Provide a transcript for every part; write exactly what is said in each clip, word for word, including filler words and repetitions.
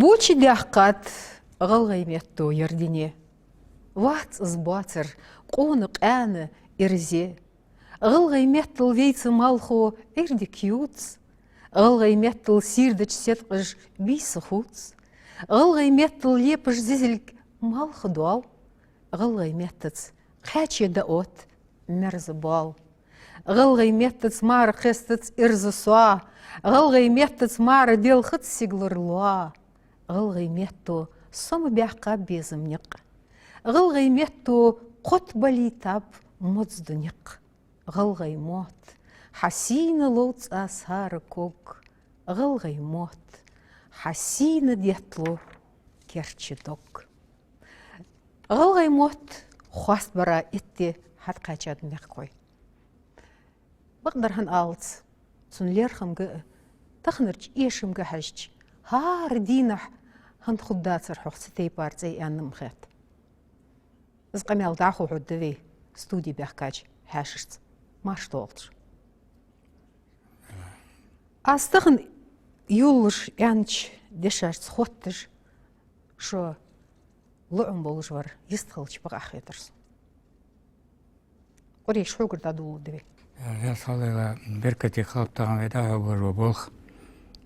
Кхоачашдаьккхад гӀалгӀай метто ер дуне. Вац из боацар къона, къаьна, ирзе. ГӀалгӀай меттала вайца малхо Ӏуйре дика ювц. ГӀалгӀай меттала сийрдача седкъаш бийса хувц. ГӀалгӀай меттала лепаш зизилг малхадоал. ГӀалгӀай меттаца кхаьче дӀаотт мерза боал. ГӀалгӀай меттаца мара кхестац ирза соа. ГӀалгӀай меттаца мара делхац сигалара лоа. ГӀалгӀай метто сомабаьккхаб безам никъ. ГӀалгӀай метто кхоттабалийтаб мозду никъ. ГӀалгӀай мотт, хьа сийна ловц аз хӀара ког. ГӀалгӀай мотт, хьа сийна деттлу керча дог. ГӀалгӀай мотт хоастабара итт ди хьатӀакхаьчад мехкахой. Бакъдар хӀана аьлча, цун лерхӀамга а, таханарча эшамга а хьежача, хӀара дийнахьа хӀанз хургдацар хьох цу тайпара цӀай аьнна ма хет. Из къамаьл дӀахо хьоахаду вай студе баьхкача хьаьшашца. Марша доагӀалда шо. Аз тахан йолаш аьннача дешашца хотташ, шо лоӀам болаш вар йистхилча бакъахьа хетар сона. Къурейш, хьогара дӀадоладу вай. Веза Хьалла, беркате хилба тахан вай дӀахьош бола болх.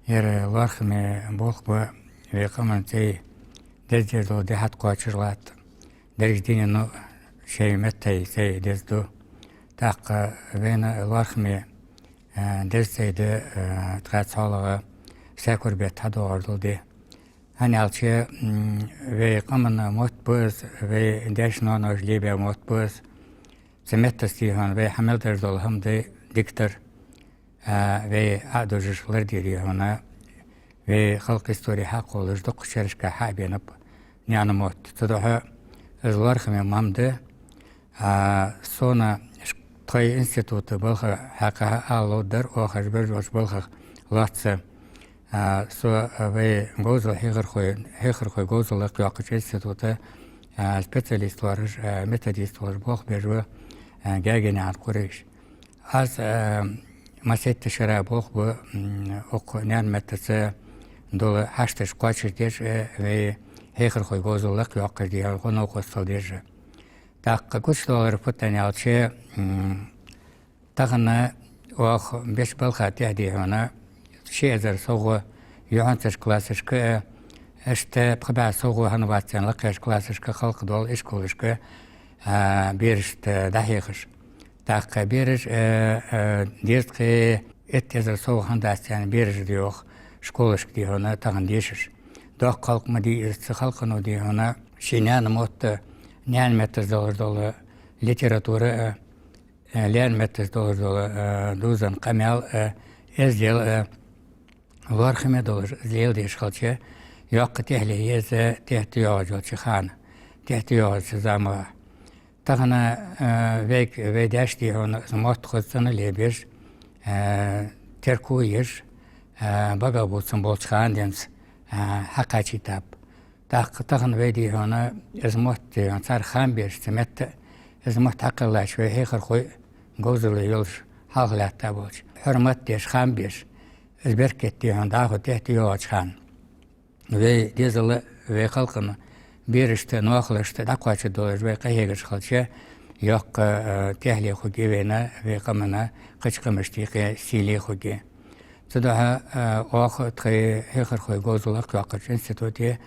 Ер лоархӀаме болх ба вай къаман цӀай деза деш дола ди хьатӀакхоачаш латт. Деррига дунено шоай меттай цӀай деза ду. ТӀаккха вайна лоархӀаме, а, деза цӀай да, а, тха цхьоалагӀа саькур бетта хьадоагӀаш дола ди. ХӀана аьлча, м, вай къаман мотт ба из, вай даьша-ноаноша лебаь мотт ба из. Цу меттаца, дий хьона, вай хьа мел деш дола хӀама да дикадар, а, вай Ӏодужаш ларде, дий хьона, вай халкъа истори хьакхоллаш дуккхача шерашка хьабенаб наьна мотт. Цудухьа из лоархӀаме ма хӀама да. А, сона ш-, тхоай института балха хьакъехьа ала ловргдар, оаха уж беш болча балхах лоацца. А, со, а, вай говзал хьехархой, хьехархой говзал лакхйоаккхача института, а, специалист лоархӀаш, а, методист волаш болх беш ва, а, Гаьгенаькъан Къурейш. Аз, а, массайтта шера болх бу, м, укх наьна меттаца дола хьашташ кхоачашдеш, а, вай хьехархой говзал лакхйоаккхаш, дий хьона, гӀо-новкъостал деш. ТӀаккха гучадоалар фуд аьлча, м, тахан оаха беш балха тӀехьа, дий хьона, ши эзар совгӀа юххьанцарча классашка, а, иштта пхи бӀаь совгӀа хӀанз вац аьнна лакхарча классашка халкъа дола ишколашка, а, берашта дӀахьехаш. ТӀаккха бераш, а, а, дезткъеи итт эзар совгӀа хӀанз дац аьнна бераш да йоах школашка, дий хьона, тахан дешаш. Доккха халкъ ма дий из, цу халкъо, дий хьона, ший наьна мотт, наьна меттаца долаш дола литература, а, э, лаьна меттаца долаш дола, э, дувзаденна къамаьл, э, эздел, э, лоархӀаме долаш из леладеш хилча, йоккха тӀехьале я из тӀехьа тӀайоагӀаш йолча хана, тӀехьа тӀайоагӀача заман. Тахан, э, вайга, вай даьша, дий хьона, из мотт хоза цӀена лебеш, э, терко еш, э, багах бувцам болча хана денз, э, хьакхачийтаб. ТӀаккха тахан вай, дий хьона, из мотт, дий хьона, цар хам беш, цу метта из мотт хьакхеллача, вай хьехархой говзал йолаш хьалха лаьтта болча, хьурмат деш, хам беш, из беркат, дий хьона, дӀахо тӀехьа тӀайоагӀача хана. Вай дезала, вай халкъа берашта, ноахалашта дӀакхоачаш долаш вай къахьегаш хилча, йоккха, э, тӀехьале хургья вайна, вай къамана, кхыча къамашта юкъе сийле хургья. Цудухьа, э, оаха тхоай хьехархой говзал лакхйоаккхача институте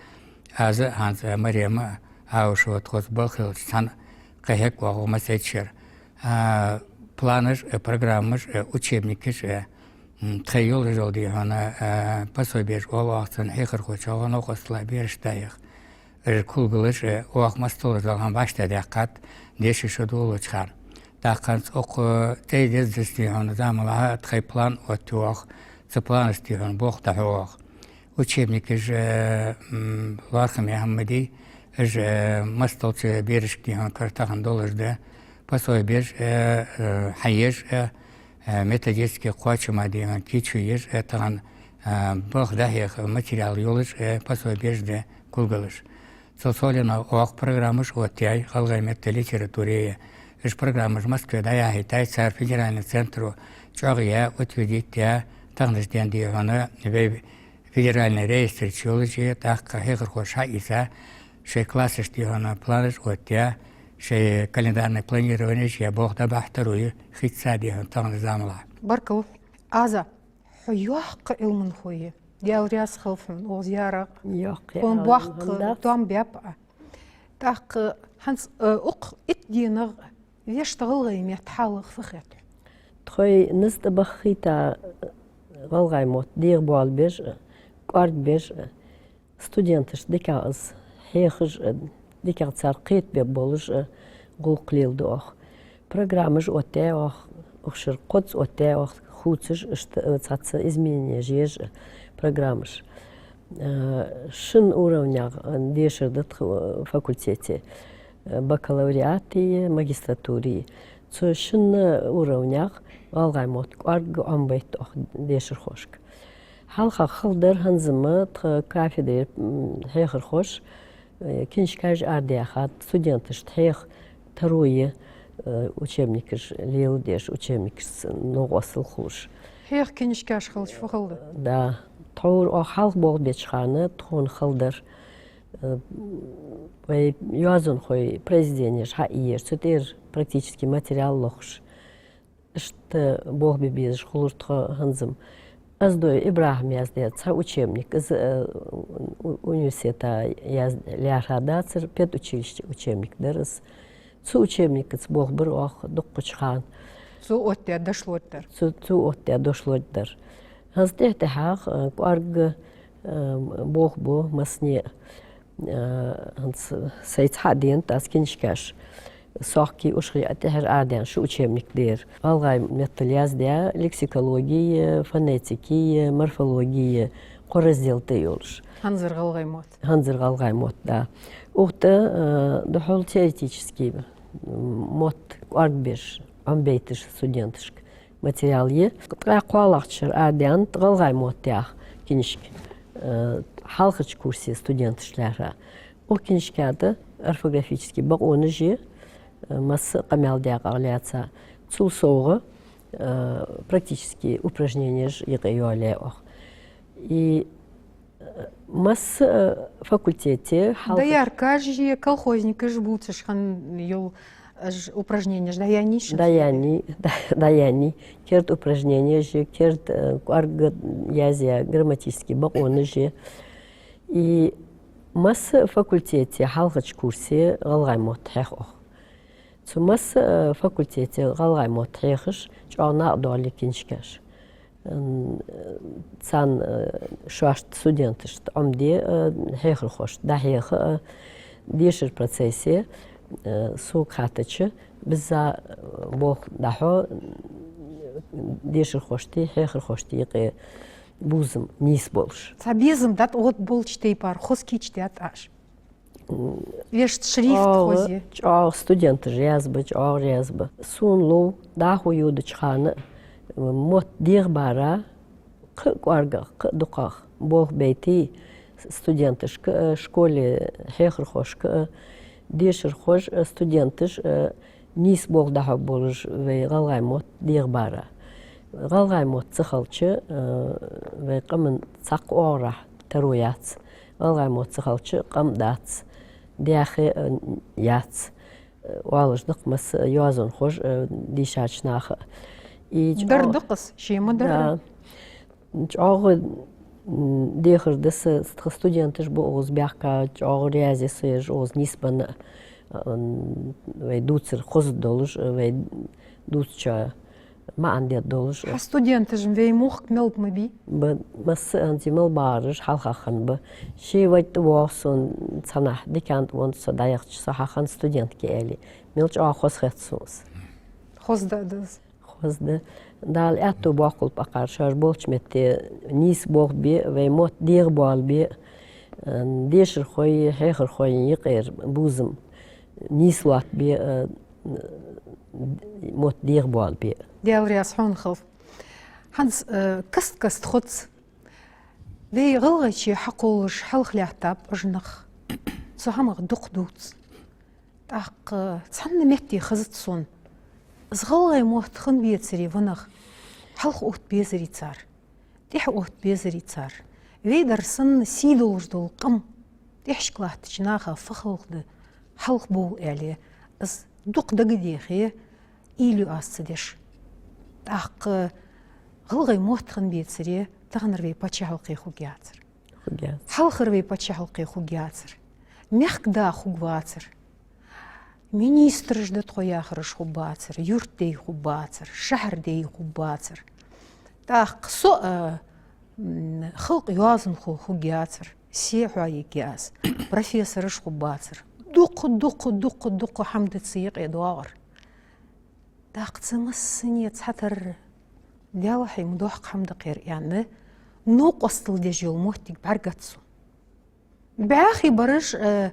аз а, хӀанз а, Марема Аушева тхоца балха хилча цхьана къахьег оаха массайтта шера. А, планаш а, программаш а, учебникаш а, м, тхоай йолаш йола, дий хьона, а, пособеш оал оаха цунна, хьехархочоа гӀо-новкъостал берашта дӀаяха. Уж кулгалаш а, оаха масса долаш дола хӀама вӀаштӀехьадаьккхад, деша шо долалуча хана. ТӀаккха хӀанз укх цӀай дездац, дий хьона, замалахьа тхоай план оттаю оаха, цу планашца, дий хьона, болх дӀахьу оаха. Учебникаш, э, м, лоархӀаме хӀама ма дий, уж, э, масса долча берашка, дий хьона, кара тахан долаш да, пособеш, э, э, хьаеш, э, э, методически кхоачам, дий хьона, кийчо еш, э, тахан, э, балха дӀахьеха материал йолаш, э, пособеш да, кулгалаш. Цул совгӀа оаха программаш оттаяьй гӀалгӀай метта, литературе. Уж программаш Москве дӀаяхьийттай, цар федеральни центро чӀоагӀъяь, утвердить яь, таханарча денз, дий хьона, вай федеральни реестр чу йолаш я, тӀаккха хьехархоша хьаийца, шоай классашта дехьа планаш оттаяь, шоай календарни планированеш я, болх дӀабахьа таро я, хица дехьа тахан замалахь. Баркал. Аза, хьо йоккха Ӏилманхо я. Даьла раьза хилва хьона, укхаза яр-кх. Йоккха хьона Ӏилман боккха дац. Том баьб Ӏа. ТӀаккха хӀанз, э, укх итт дийнахьа вешта гӀалгӀай метта хьалах фу хет хьона? Тхоай низ тӀабахийта, гӀалгӀай мотт дегӀабоалабеш а, кӀоаргбеш а, студенташта дикагӀа из хьехаш а, дикагӀа царга кхетабе болаш а гӀулакх леладу оаха. Программаш оттаяьй оаха, укх шера кхозза оттаяьй оаха, хувцаш, иштта, э, цхьацца измененеш еш а программаш. Э, шин уровнех, э, дешар да тха, э, факультете. Э, бакалавриатеи, магистратуреи. Цу шин уровнех гӀалгӀай мотт кӀоарга Ӏомабайт оаха дешархошка. ХьалхагӀа хала дар, хӀанз-м тха кафедре, м, хьехархоша, э, книжкаш арадаьхад, студенташта хьеха таро я, э, учебникаш леладеш, учебникашца новкъостал хулаш. Хьеха книжкаш хилча фу хала да? Да. Тхьовра оаха хьалха болх беча хана тхона хала дар, э, вай йоазонхой произведенеш хьаийцар, цу тӀера практически материал лохаш. Иштта болх бе безаш хулар тхо хӀанз-м. Оздой ИбрахӀима яздаь цхьа учебник, из, э, у-, университета яз-, лаьрхӀа дацар, педучилище учебник дар из. Цу учебникаца болх бир оаха дуккхача хана. Цо оттадаь дошло дар. Цо, цо оттадаь дошло дар. ХӀанз тӀехьа-тӀехьагӀа, э, кӀоарга, э, болх бу массане а. Э, хӀанз сайца хьадена аз книжкаш. Сохки ушхи а тӀехьара арадаьнна ши учебник да ер. ГӀалгӀай меттала яздаь лексикологи, фонетики, морфологи, кхо раздел тӀа йолаш. ХӀанзара гӀалгӀай мотт. ХӀанзара гӀалгӀай мотт, да. Укх тӀа, э, духхьал теоретически, м, мотт кӀоаргбеш, Ӏомабайташ студенташка материал я. Ткъаь кхоалагӀча шера арадаьннад «ГӀалгӀай мотт» яха книжка, э, хьалхарча курсе студенташта лаьрхӀа. Укх книжка тӀа орфографически бокъонаш я, э, масса а къамаьл даькъах лаьца. Цул совгӀа, э, практически упражненеш юкъе йоалаяьй оаха. И, э, масса а факультете хьалха дояркаш а, колхозникаш а бувцаш хинна йола уж упражненеш дӀаяьннай шоана? ДӀаяьннай, дӀа-, дӀаяьннай. Керда упражненеш а, керда, э, кӀоарга язъяь грамматически бокъонаш а. И масса а факультете хьалхарча курсе гӀалгӀай мотт хьех оаха. Цу масса а факультете гӀалгӀай мотт хьехаш чӀоагӀа накъадоале книжкаш. М, царна, э, шоашта студенташта Ӏомаде, э, хьехархошта дӀахьеха, э, дешара процессе, э, сога хаьттача, бизза, э, болх дӀахьо, м, дешархоштеи хьехархоштеи юкъе бувзам нийса болаш. Цхьа безам да тӀа, вот болча тайпара хоза кийчдаьд Ӏа уж. Вешта шрифт чӀоагӀа хоза я. ЧӀоагӀа студенташ раьза ба, чӀоагӀа раьза ба. Сона лов, дӀахо йодача хана, м, мотт дегӀабара, кхы а кӀоаргагӀа, кхы а дукхагӀа болх байтий студенташка а, школе хьехархошка а, дешархоша а, студенташа а нийса болх дӀахьо болаш вай гӀалгӀай мотт дегӀабара. ГӀалгӀай мотт ца хилча, э, вай къаман цхьаккха оагӀорахьа таро яц. ГӀалгӀай мотт ца хилча, къам дац, даьхе а яц. Оалаш да-кх масса а йоазонхоша а, дийшача наха а. И дар чӀоагӀа да-кх из, ше ма дарра. Да. ЧӀоагӀа, м, дехар да са, тха студенташ ба укхаза баьхка, чӀоагӀа раьза я со ераш укхаза нийсбенна, м, вай дувцар хоза долаш, вай дувцачоа маӀан дергдолаш. Хьа студенташ вай мохк мел ба ма бий? Ба, масса а хӀанз мел багӀараш хьалхагӀа хинна ба. Ше вайга тӀавоагӀа сона цхьаннахьа, дикан тӀа венна со дӀаяхача, со хьахиннад студентка, аьле. Мел чӀоагӀа хоза хет сона из. Хоза да, да из. Хоза да. Дала аьттув боаккхалба акхар шоаш болча метте нийса болх бе, вай мотт дегӀабоалабе, э, дешархой, хьехархой юкъера бувзам нийса лоаттабе, э, мотт дегӀабоалабе. Даьла раьза хьона хилва. ХӀанз, э, каст-каста хоц. Вай ГӀалгӀайче хьакхоллаш хьалха лаьттаб уж нах. Цу хӀамах дукха дувц. ТӀаккха цхьанна метте хезац сона, из гӀалгӀай мотт хинна вецаре ва нах, хьалха отта безарий цар, тӀехьа отта безарий цар, Вай дар санна сий долаш дола къам тӀехьашка латтача наха фу хала да, хьалха бовла аьле, из дукха дагадехе, уйла ю аз цу дешах. ТӀаккха гӀалгӀай мотт хинна бецаре, таханара вай паччахьалкхе хургьяцар. Хургьяц. Хьалхара вай паччахьалкхе хургьяцар. Мехкда хургвацар. Министраш да тхо яхараш хургбацар, юртдий хургбацар, шахьардий хургбацар. ТӀаккха со а, м, халкъа йоазонхо хургьяцар, се хьоаергья аз, профессораш хургбацар. Дукха, дукха, дукха, дукха хӀама да цу юкъе доагӀар. ТӀаккха цу массане цхьатарра, Даьллахьа, ма доккха хӀама да-кх ер аьнна, новкъостал деш йола моттиг бӀаргадац сона. БӀаьхий бараш, э,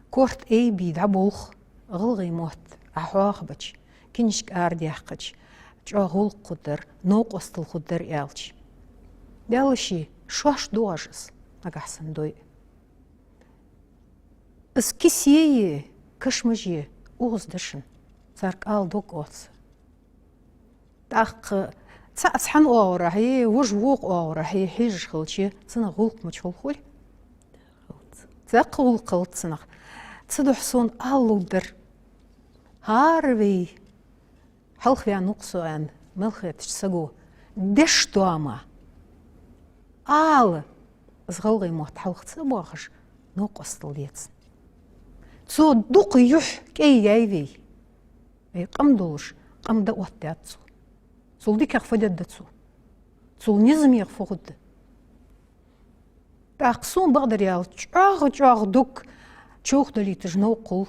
корта айбий дӀаболх, гӀалгӀай мотт Ӏохьоахабича, кинишка арадаьккхача, чӀоагӀа гӀулакх хургдар, новкъостал хургдар аьлча. Даьллахьа, шоаш догӀаш из, нагахьа санна дой. Из кисеи кашамаши укхаза да шун, цар кӀала дог оаца. ТӀаккха цаӀ цхьан оагӀорахьеи, вож вокха оагӀорахьеи хьежаш хилча, цунах гӀулакх мича хул хулий? Цхьаккха гӀулакх хилац цунах. Цудухьа сона ала ловргдар. ХӀара вай хьалхаваьнна ва-кх со аьнна мел хетача саго деш тоам ала, из гӀалгӀай мотт хьалха ца боахаш, новкъостал де цун. Цо дукха юхь кӀай яьй вай. Вай къам долаш, къам дӀаоттадаьд цо. Цул дикагӀа фу дергда цо? Цул низамегӀа фу хургда? ТӀаккха сона бакъдар аьлча, чӀоагӀа-чӀоагӀа дог човхадалийташ новкъа хул,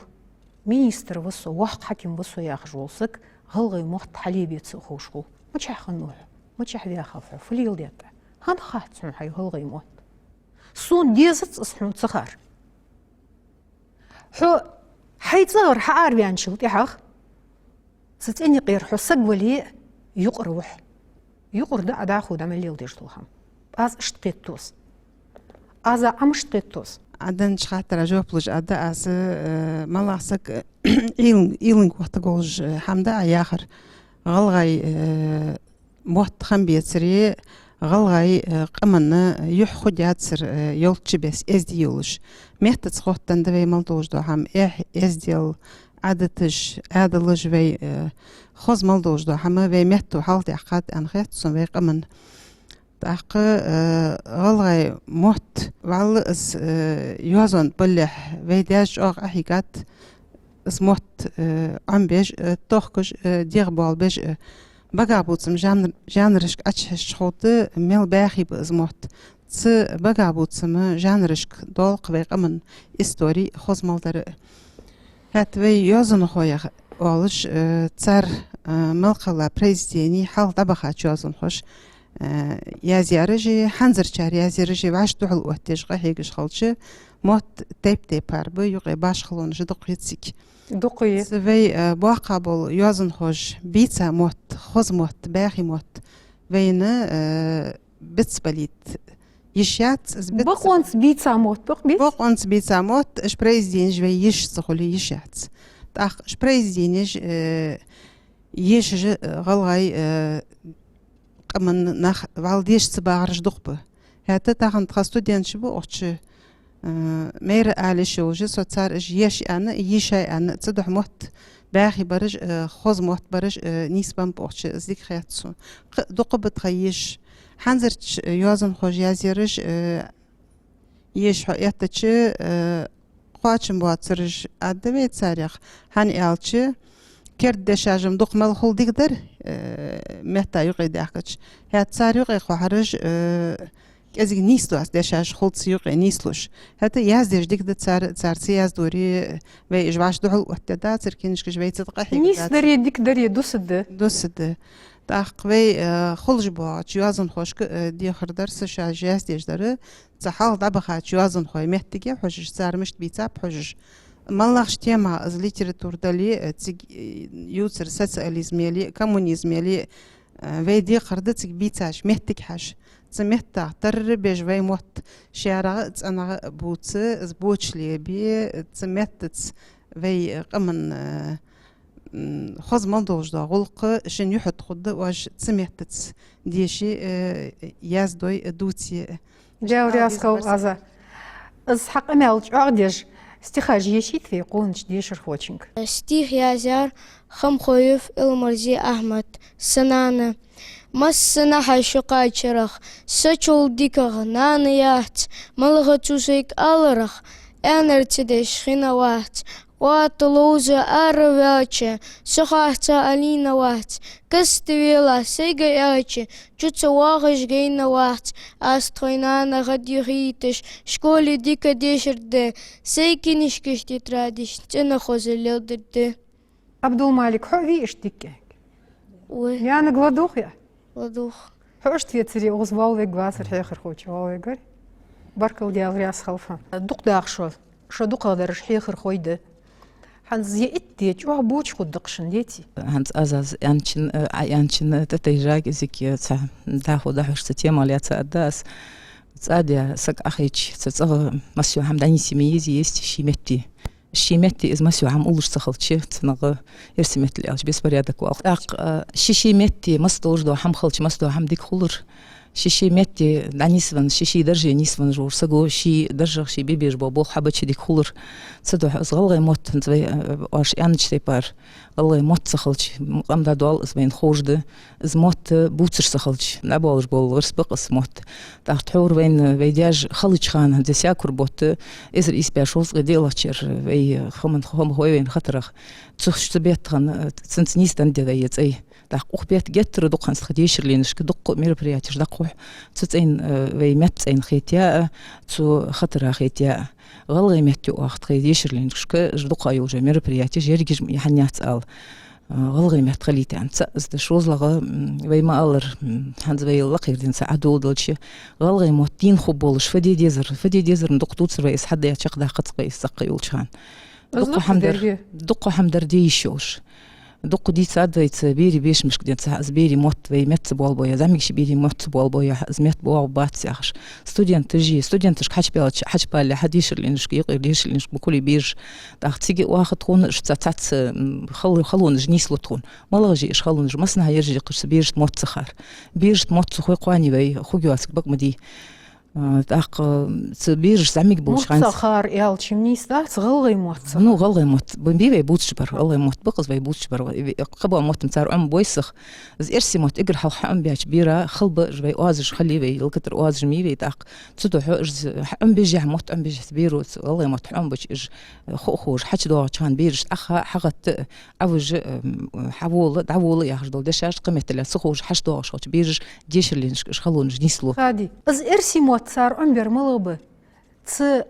министр ва со, воккха хьаким ва со яхаш вола саг гӀалгӀай мотт хьалебе ца ховш хул. Мичахьа хиннав хьо? Мичахьа ваьхав хьо? Фу леладаьд Ӏа? ХӀана хац хьона хьай гӀалгӀай мотт? Сона дезац из хьона ца хар. Хьо хьай цӀагӀара хьаараваьнначул тӀехьагӀа, цу цӀен юкъера хьо саг вале а, юкъара ва хьо. Юкъара да Ӏа дӀахо дӀа мел леладеш дола хӀама. Аз иштта кхетаду из. Аз а Ӏа мишта кхетаду из? Ӏа деннача хаттара жоп луш Ӏа да аз, э, малагӀа саг, э, уйлан-, уйланга вахийтаргволаш, э, хӀама да Ӏа яхар. ГӀалгӀай, э, мотт хинна бецаре, гӀалгӀай, э, къаманна юхь хургьяцар, э, йолчча беса эздий йолаш. Меттаца хоттаденна да вай мел долаш дола хӀама, эхь, эздел, Ӏадаташ, Ӏадаташ вай, э, хоза мел долаш дола хӀама вай метто хьалхадаьккхад аьнна хет сона вай къаман. ТӀаккха, э, гӀалгӀай мотт, вӀалла из, э, йоазон балехь вай даьша чӀоагӀа къахьийгад, из мотт, э, Ӏомабеш, э, тохкаш, э, дегӀабоалабеш, э, багахбувцама жанр-, жанрашка Ӏочухьежача ховргда, мел бӀаьхий ба из мотт. Цу багахбувцама жанрашка доал-кх вай къаман истори хоза мел дар. ХӀаьта вай йоазонхоех оалаш, э, цар, э, мел кхелла произведени хьалха дӀабахача йоазонхоша, э, язъяьраши, хӀанзарчар язъяьраши вӀаши духьал оттаеш къахьегаш хилча, мотт тайп-тайпара ба, юкъе башхалонаш дукха я цига. Дукха я. Цу вай, э, боккха бола йоазонхоша бийца мотт, хоза мотт, бӀаьхий мотт вайна, э, бицбалийта йиш яц, из биц- Бокъонца бийца мотт, бакъ бийц? Бокъонца бийца мотт, уж произведенеш вай йиш ца хуле йиш яц. ТӀаккха уж произведенеш, э, ешаш, э, гӀалгӀай, э, къаман нах вӀалла деша ца багӀараш дукха ба. ХӀаьта тахан тха студенташ ба укхаза, э, майра ала йиш йолаш, со цар уж еш аьнна, йийша аьнна, цудухьа мотт бӀаьхий бараш, э, хоза мотт бараш, э, нийсбеннаб укхаза, из дика хет сона. Кхы а дукха ба тха еш. ХӀанзарча, э, йоазонхоша язъяраш, э, еш хьо эттача, э, кхоачам боацараш Ӏа да вай царех, хӀана аьлча, керда дешаш-м дукха мел хул дика дар, э, метта юкъе даьхкача. ХӀаьта цар юкъе кхухьараш, э, кӀезига нийса доаца дешаш хул цу юкъе нийслуш. ХӀаьта яздеш дика да цар, цар ца яздоре, вай уж вӀаши духьал оттаде дацар, кинашкаш вай ца къахьега дацар. Нийса дари, дика дари дусаргда. Дусаргда. ТӀаккха вай, э, хулаш боагӀача йоазонхошка, э, дехар дар са шоаш яздеш дар, цу хьалха дӀабахача йоазонхой меттиге хьожаш, цар мишта бийцаб хьожаш. МалагӀча тема из литература дале, э, цига, э, ювцар социализм яле, коммунизм яле, э, вай декхар да цига бийцача меттиге хьажа. Цу меттах тарра беш вай мотт шаьрагӀа а, цӀенагӀа а бувца, из боча лебе, цу меттаца вай, э, къаман, э, м, хоза мел долаш дола гӀулакх шун юхьа тӀа хургда, оаш цу меттаца деше, э, яздой, э, дувце, э, Даьла раьза хилва, Аза. Из хьа къамаьл чӀоагӀдеш, стихаш ешийта вай къонача дешархочунга. Стих язъяьр Хамхоев Элмарзий Ахьмад, «Са нана». Массанахьа шо кхачарах, са чул дикагӀа нана яц, малагӀа цо сайга аларах, аьннар ца деш хинна вац. Вата ловза ара ваьлча, со хьаца алийна вац, каста велахь сайга аьлча, чу ца воагӀаш гайна вац. Аз тхоай нана гӀадъюхийташ, школе дика дешар да, сай кинишкаш, тетрадеш цӀена хоза леладер да. Абдулмалик, хьо а вий иштта дика? Вай. Янага ладувгӀий? ЛадувгӀ. Хьо иштта вецаре, укхаза валвег вацар хьехархочо, валвегар. Баркал, Даьла раьза хилва. Дукха даха шо, шо дукхагӀдараш хьехархой да. ХӀанз е итт де чӀоагӀа боча хургда-кх шун, деций? ХӀанз аз, аз аьнначун, э, Ӏа аьнначун, э, тӀатайжа, кӀезига, э, цхьа дӀахо дӀахьош цхьа тема лаьца аргда аз. ЦӀа де саг Ӏохайча, цу цӀагӀа массайола хӀама дӀанийсъе ма езий, еза ший метте. Ший метте из массайола хӀама уллаш ца хилча, цунах, эрсий меттала аьлча, беспорядок оал. ТӀаккха, э, ший-ший метте масса долаш дола хӀама хилча, масса дола хӀама дика хулар. Ший-ший метте дӀанийсвенна, ший-ший дарже нийсвенна волча саго ший даржах ше бе безаш бола болх хьабича дика хулар. Цудухьа из гӀалгӀай мотт, хӀанз вай, э, оаш аьннача тайпара, гӀалгӀай мотт ца хилча, м, къам дӀадоал, из вайна ховш да. Из мотт бувцаш ца хилча, дӀабоалаш бола гӀирс ба-кх из мотт. ТӀаккха тхьовра вайна, вай даьша халача хана, хӀанз саькур бутт, эзар ийс бӀаь шовзткъеи диълагӀча шера, вай Хаман-, Хамхой вайна хатарах, цу, цу бетта хана, цунца нийсденна да вай ер цӀай. ТӀаккха укх бетта геттара дукха хӀанз тха дешарленашка дукха мероприятеш дӀахьу, цу цӀайна, э, вай метта цӀайна хетаяь а, цу хатара хетаяь а. ГӀалгӀай метта оаха тха дешарленашка, уж дукха йолча мероприятеш, ерригаш ма хьаннеца ала, э, гӀалгӀай метта хилийта аьнна. ЦаӀ из да. ШозлагӀа, м, вай ма аллара, м, хӀанз вай лакхера денз Ӏодоладелча, гӀалгӀай мотт дийна хургболаш фу де дезар, фу де дезар-м дукха дувцар вай, из хьадаь чакхдаккха ца кхы из цаккха йолча хана. Дукха хӀама дар, дукха хӀама дар де йиш йолаш. Дукха дийцад вай цу берий бешамашка денз, цхьа из берий мотт вай метта ца боалабой, зӀамигача берий мотт ца боалабой, из метта боагӀаргбац яхаш. Студенташи, студенташка хьачубаьлча, хьачубаьлча, хьа дешарленашка, юкъера дешарленашка ма хулий бераш. ТӀаккха цига оаха тхона уж цхьа цхьацца, м, хал-, халонаш нийслу тхона. МалагӀаш я уж халонаш, массанахьа ераш я-кх уж, цу берашта мотт ца хар. Берашта мотт ца хой, кхоане вай хургйоацарг бакъ ма дий. А, тӀаккха, м, цу бераш зӀамига болча хана. Мотт ца хар аьлча-м нийса дац, гӀалгӀай мотт ца хар. Ну, гӀалгӀай мотт. Ба-, бий вай бувцаш бар, гӀалгӀай мотт ба-кх из вай бувцаш бар. Вай, вай, кхыбола мотт-м цар Ӏомабой сиха. Из эрсий мотт эггара хьалха хьаӀомабаьча бера хала ба уж вай оазаш, хали вай, лакхера оазаш ма йий вай тӀаккха. Цудухьа уж хьаӀомабеш яхь, мотт Ӏомабеш яхь, беро цу гӀалгӀай мотт хьаӀомабича, уж, э, хо-, ховш хьачудоагӀача хана бераш тӀаккха хьагӀатта, Ӏовижа, м, хьавола, дӀавола яхаш дола дешаш, кхы меттала ца ховш хьачудоагӀаш хилча бераш, дешарленашка уж халонаш нийслу. Хади, из эрсий мотт цар Ӏомабер малагӀа ба? Цу,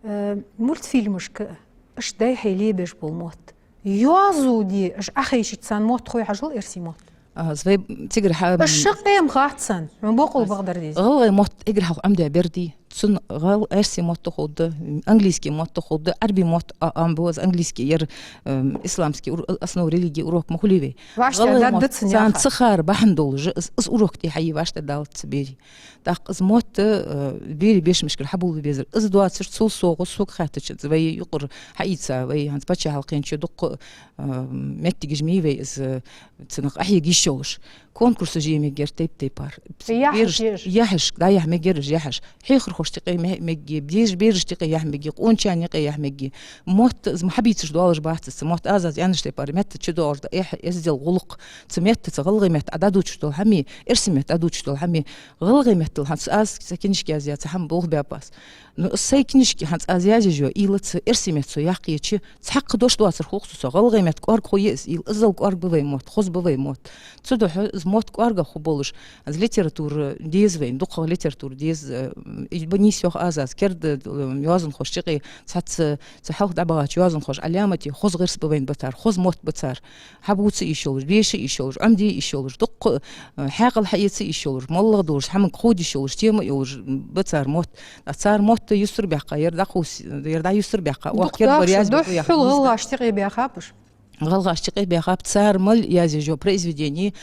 э, мультфильмашка уж дайхье лебеш бола мотт. Йоазув де уж Ӏохайшача царна мотт хой хьажал, эрсий мотт. А, из вай цигара хьа-, уж шаккхе-м хац царна, хьона боккъал бакъдар деза. ГӀалгӀай мотт эггара хьалха Ӏомадаь бер дий. Цун гӀал-, эрсий мотт а ховргда, английский мотт а ховргда, Ӏарбий мотт а, а, ам бу, из английский, ер, эм, исламский ур-, основы религии урок ма хулий вай. ГӀалгӀай мотт царна ца хар бахьан долаш, из, из урок тӀехьа вӀаштӀехьадалац цу берий. ТӀаккха из мотт, э, берий бешамашкара хьабовла безар. Из доацаш, цул совгӀа, сога хаьттача, вай юкъера хьаийца, вай хӀанз паччахьалкхен чу дукха, э, моттигаш ма йий вай из, э, цунах Ӏохьега йиш йолаш. Конкурсаш е мегар тайп-тайпара. Яхьаш, бераш, яхьаш, дӀаяхьа мегар уж яхьаш. Хьехархошта юкъе ме-, мегий, деш берашта юкъе яхьа мегий, къоначарна юкъе яхьа мегий. Мотт из ма хьабийцаш доалаш бац из, цу мотт аз, аз аьннача тайпара, метта чудоагӀаш да эхь, эздел, гӀулакх. Цу метта, цу гӀалгӀай метта Ӏодувцаш дола хӀама, эрсий метта Ӏодувцаш дола хӀама, гӀалгӀай меттала хӀанз аз цхьа кинишка язъяь, цхьа хӀама болх баьб аз. Ну, сай кинишка хӀанз аз язъеш йола уйла цу эрсий метта со яккха еча, цхьаккха дош доацар хул-кх цу, со гӀалгӀай метта кӀоарга хой из уйла, иззал кӀоарга ба вай мотт, хоза ба вай мотт. Цудухьа из мотт кӀоаргагӀа хургболаш, из литература деза вайна, дукхагӀа литература деза, э, м, и ба нийса йоах аз, аз керда, э, йоазонхошта юкъе, цхьацца, цу хьалха дӀабахача йоазонхоша Ӏаламате, хоза гӀирс ба вайна ба цар, хоза мотт ба цар. Хьабувца йиш йолаш, деша йиш йолаш, Ӏомаде йиш йолаш, дукха, э, хьаькъал хьаэца йиш йолаш, моллагӀа долаш, хӀаманга ховда йиш йолаш, тема йолаш, м, ба цар мотт. А цар мотт юстара баьккха, ер дӀакхувс-, ер дӀаюстара баьккха, оаха керда бар язбе ба яхаш. ГӀалгӀашта юкъе баьхаб уж? ГӀалгӀашта юкъе баьхаб, цар мел язъеш йола произведени,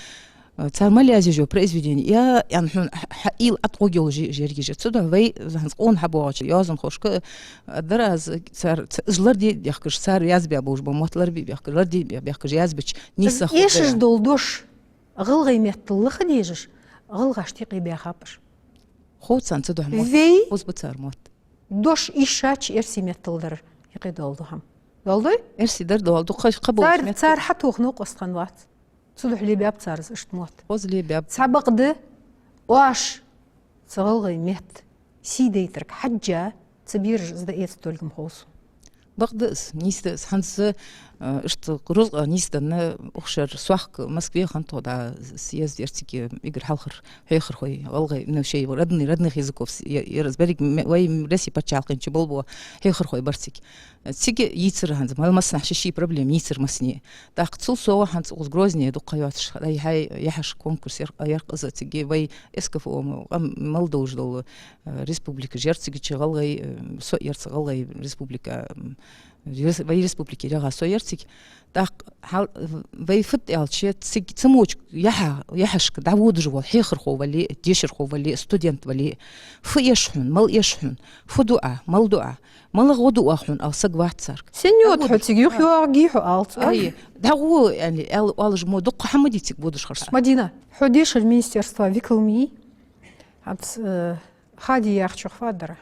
э, цар мел язъеш йола произведени, я, ян хьона хьа-, хьа уйла ӀотӀагӀоргйолаш я ерригаш. Цудухьа вай, хӀанз къона хьабоагӀача йоазонхошка, э, дар аз, цар, ц-, уж ларде а дехкаш, цар язбаь болаш бола мотт ларбе а бехкаш, ларде а бехкаш язбича, нийса хургда. Эшаш дола дош гӀалгӀай меттала лаха дезаш, гӀалгӀашта юкъе баьхаб уж. Хов царна цу духьа мотт. Вай хоза ба цар мотт. Дош ийшача эрсий меттала дар юкъе дола да хӀама. Дола дий? Эрсий дар дола да, кхы, кхы болча Цар, меттала. Цар хьатоха новкъост хинна вац. Цу духьа лебаьб цар из иштта мотт. Хоза лебаьб. Цхьабакъда оаш цу гӀалгӀай метта сий дайтарга хьежжа, цу бераша из дӀаэца долга ма хов сона. Бакъда из, нийса да из. ХӀанз, э, иштта рузкъа нийсденна укх шера сохк Москве хиннад тхо дӀа съезд яр цига, эггара хьалхара хьехархой, гӀалгӀай, ну, шоай родный, родных языков с-, я-, яр из берриг ме-, вай Россе паччахьалкхен чу болх беш хьехархой бар цига. Цига йийцар хӀанз, ма-, массанахьа ший-ший проблема йийцар массане. ТӀаккха цул совгӀа хӀанз укхаза Грозне дукха ха йоацаш, хьай-, хьай яхьаш конкурс яр, яр из цига, вай СКФО-м, къам мел долаш дола, э, республикаш яр цига чу гӀалгӀай, э, со яр цу гӀалгӀай республика, м, рес-, вай республике дегӀа со яр цига. ТӀаккха хьал-, вай фуд аьлча, цига цамочка яхьа-, яхьашка дӀаводаш вола хьехархо вале, дешархо вале, студент вале, фу эш хьона, мала эш хьона, фу ду Ӏа, мала ду Ӏа, малагӀа гӀо ду оаха хьона, ала саг вац царга. Сенна йода хьо цига, юха йоагӀаргьий хьо, ала цо? Ай, дӀагӀо, яьннай, аьл-, оалаш мо дукха хӀама дий цига водаш хар саг. Мадина, хьо дешара министерства викал ма йий? ХӀанз, э, Хади яхачох фу дар?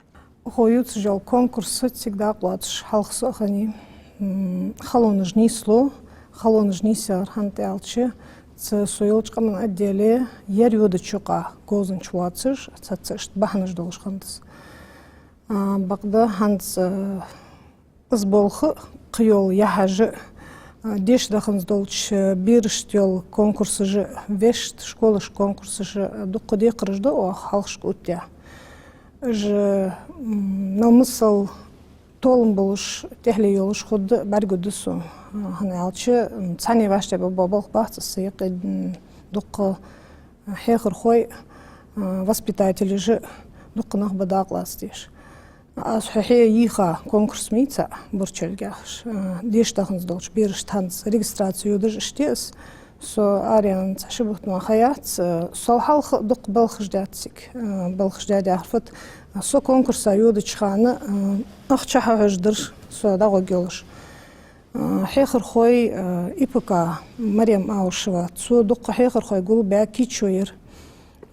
Хьо ювцаш йола конкурс цига дакъа лоацаш хьалха со а хиннай. М, халонаш нийслу, халонаш нийсъяр хӀана аьлча, цу со йолча къаман отделе ер йодача юкъа говзанча воацаш, цхьацца иштта бахьанаш долаш хиннад из. А, бакъда хӀанз, а, из болх а, кхыйола яхьаш а, а, деша даханза долча берашта йола конкурсаш а, вешта школашка конкурсаш а, дукха декхараш да оаха хьалхашка оттаяь. Уж, м, налмасал толам болаш, тӀехьале йолаш хургда, бӀаргагургда сона. А, хӀана аьлча, м, цхьанне вӀаштӀехьа ба-, ба-, болх бац из са юкъе, м, дукха хьехархой а, воспитателаш а, дукха нах ба дакъа лаца дезаш. Аз хье-, хье йийха конкурс ма йий цаӀ, Бурчалг яхаш. А, деша даханза долча берашта хӀанз регистраци йодаш иштта я из. Со араяьнна цхьа ши бутт мара ха яц, а, сол хьалха а дукха балхаш даьд цига. А, балхаш даьд яхар фуд, а, со конкурса йодача хана, а, ахча хьахьожадар со дӀагӀоргйолаш. А, хьехархой, а, ИПК, Марем Аушева, цо дукха хьехархой гулбаь кийчо яр.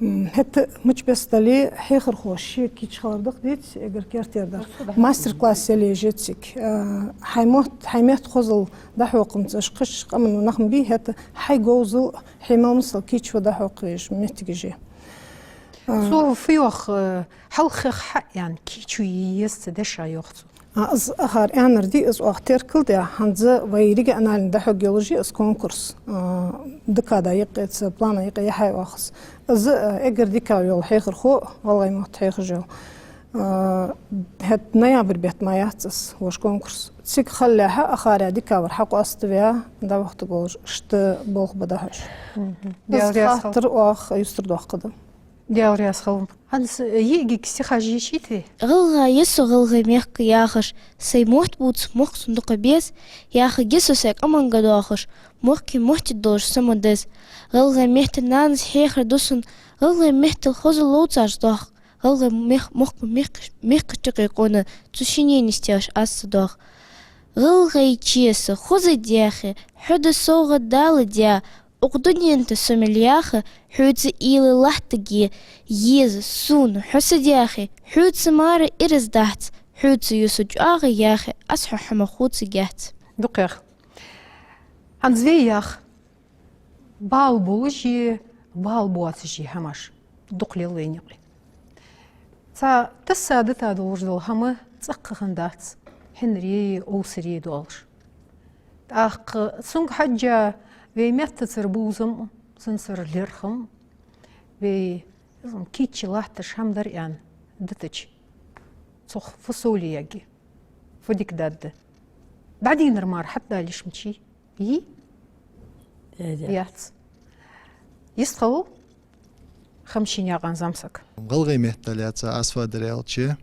М, хӀаьта мича беса дале, хьехархо ше кийча хилар да-кх, деций, эггара кертера дар. Мастер-класс яла еза цига. А, хьай мотт, хьай метта хозал дӀахьокхамца, уж кхыча къаман нах ма бий, хӀаьта хьай говзал, хьай мел масал кийчо дӀахьокха везаш моттигаш я. А. Цо фу йоах, э, хьалххе хьааьнна кийчо е еза цу деша, йоах цо. А, из акхар аьннар дий, из оаха теркалдаь, хӀанз вай региональни дӀахьоргйолаш я из конкурс, а, декада юкъе, цу плана юкъе яхьа я оаха из. Из, а, эггара дика йола хьехархо гӀалгӀай мотт хьехаш йола. А, хӀаьта ноябрь бетта мара яц из, вож конкурс. Цига хилалехьа, акхареи декабре хьакъоаставаь, дӀавахийтаргволаш, иштта болх ба дӀахьош. Мгм. Из Даьла раьза хилва. Хаттар оаха юстардоаккхаргда. Даьла раьза хилва. ХӀанз йиӀигага стихаш йийшийта вай. ГӀалгӀа я со, гӀалгӀай мехка яхаш, сай мотт бувца мохк сона дукха беза, яхилга я со сай къаманга доахаш, мохк моттиг долаш со ма деза. ГӀалгӀай метта нанас хьехар ду сона, гӀалгӀай меттала хоза ловцаш доах, гӀалгӀай мех-, мохк мехкаш-, мехкача юкъе къона цу шинне нисдеш аз ца доах. ГӀалгӀай чеса хоза даьхе, хьо да совгӀат Дала даь, укх дунен тӀа со мел яха, хьоца уйла латтаргья еза сона хьо са даьхе, хьоца мара ираз дац, хьоца я со чӀоагӀа яхе, аз хьо хӀама хувцаргьяц. Дукха яха. ХӀанз вай яха бала болаш а, бала боацаш а хӀамаш дукха лел вайна юкъе. Цхьа тасса дита долаш дола хӀама цӀаккха хиннадац, хьинар е, овсар е долаш. ТӀаккха цунга хьежжа вай меттацара бувзам, цунцара лерхӀам, вай кийча латташ хӀама дар аьнна дитача, цох фу совле ягге, фу дика даргда. ДӀадийнар мара хьатӀадала йиш ма йий. Йий? Яц. Яц. Йистхилва Хамшинаькъан Замсаг. ГӀалгӀай меттал яц аз фу дар аьлча,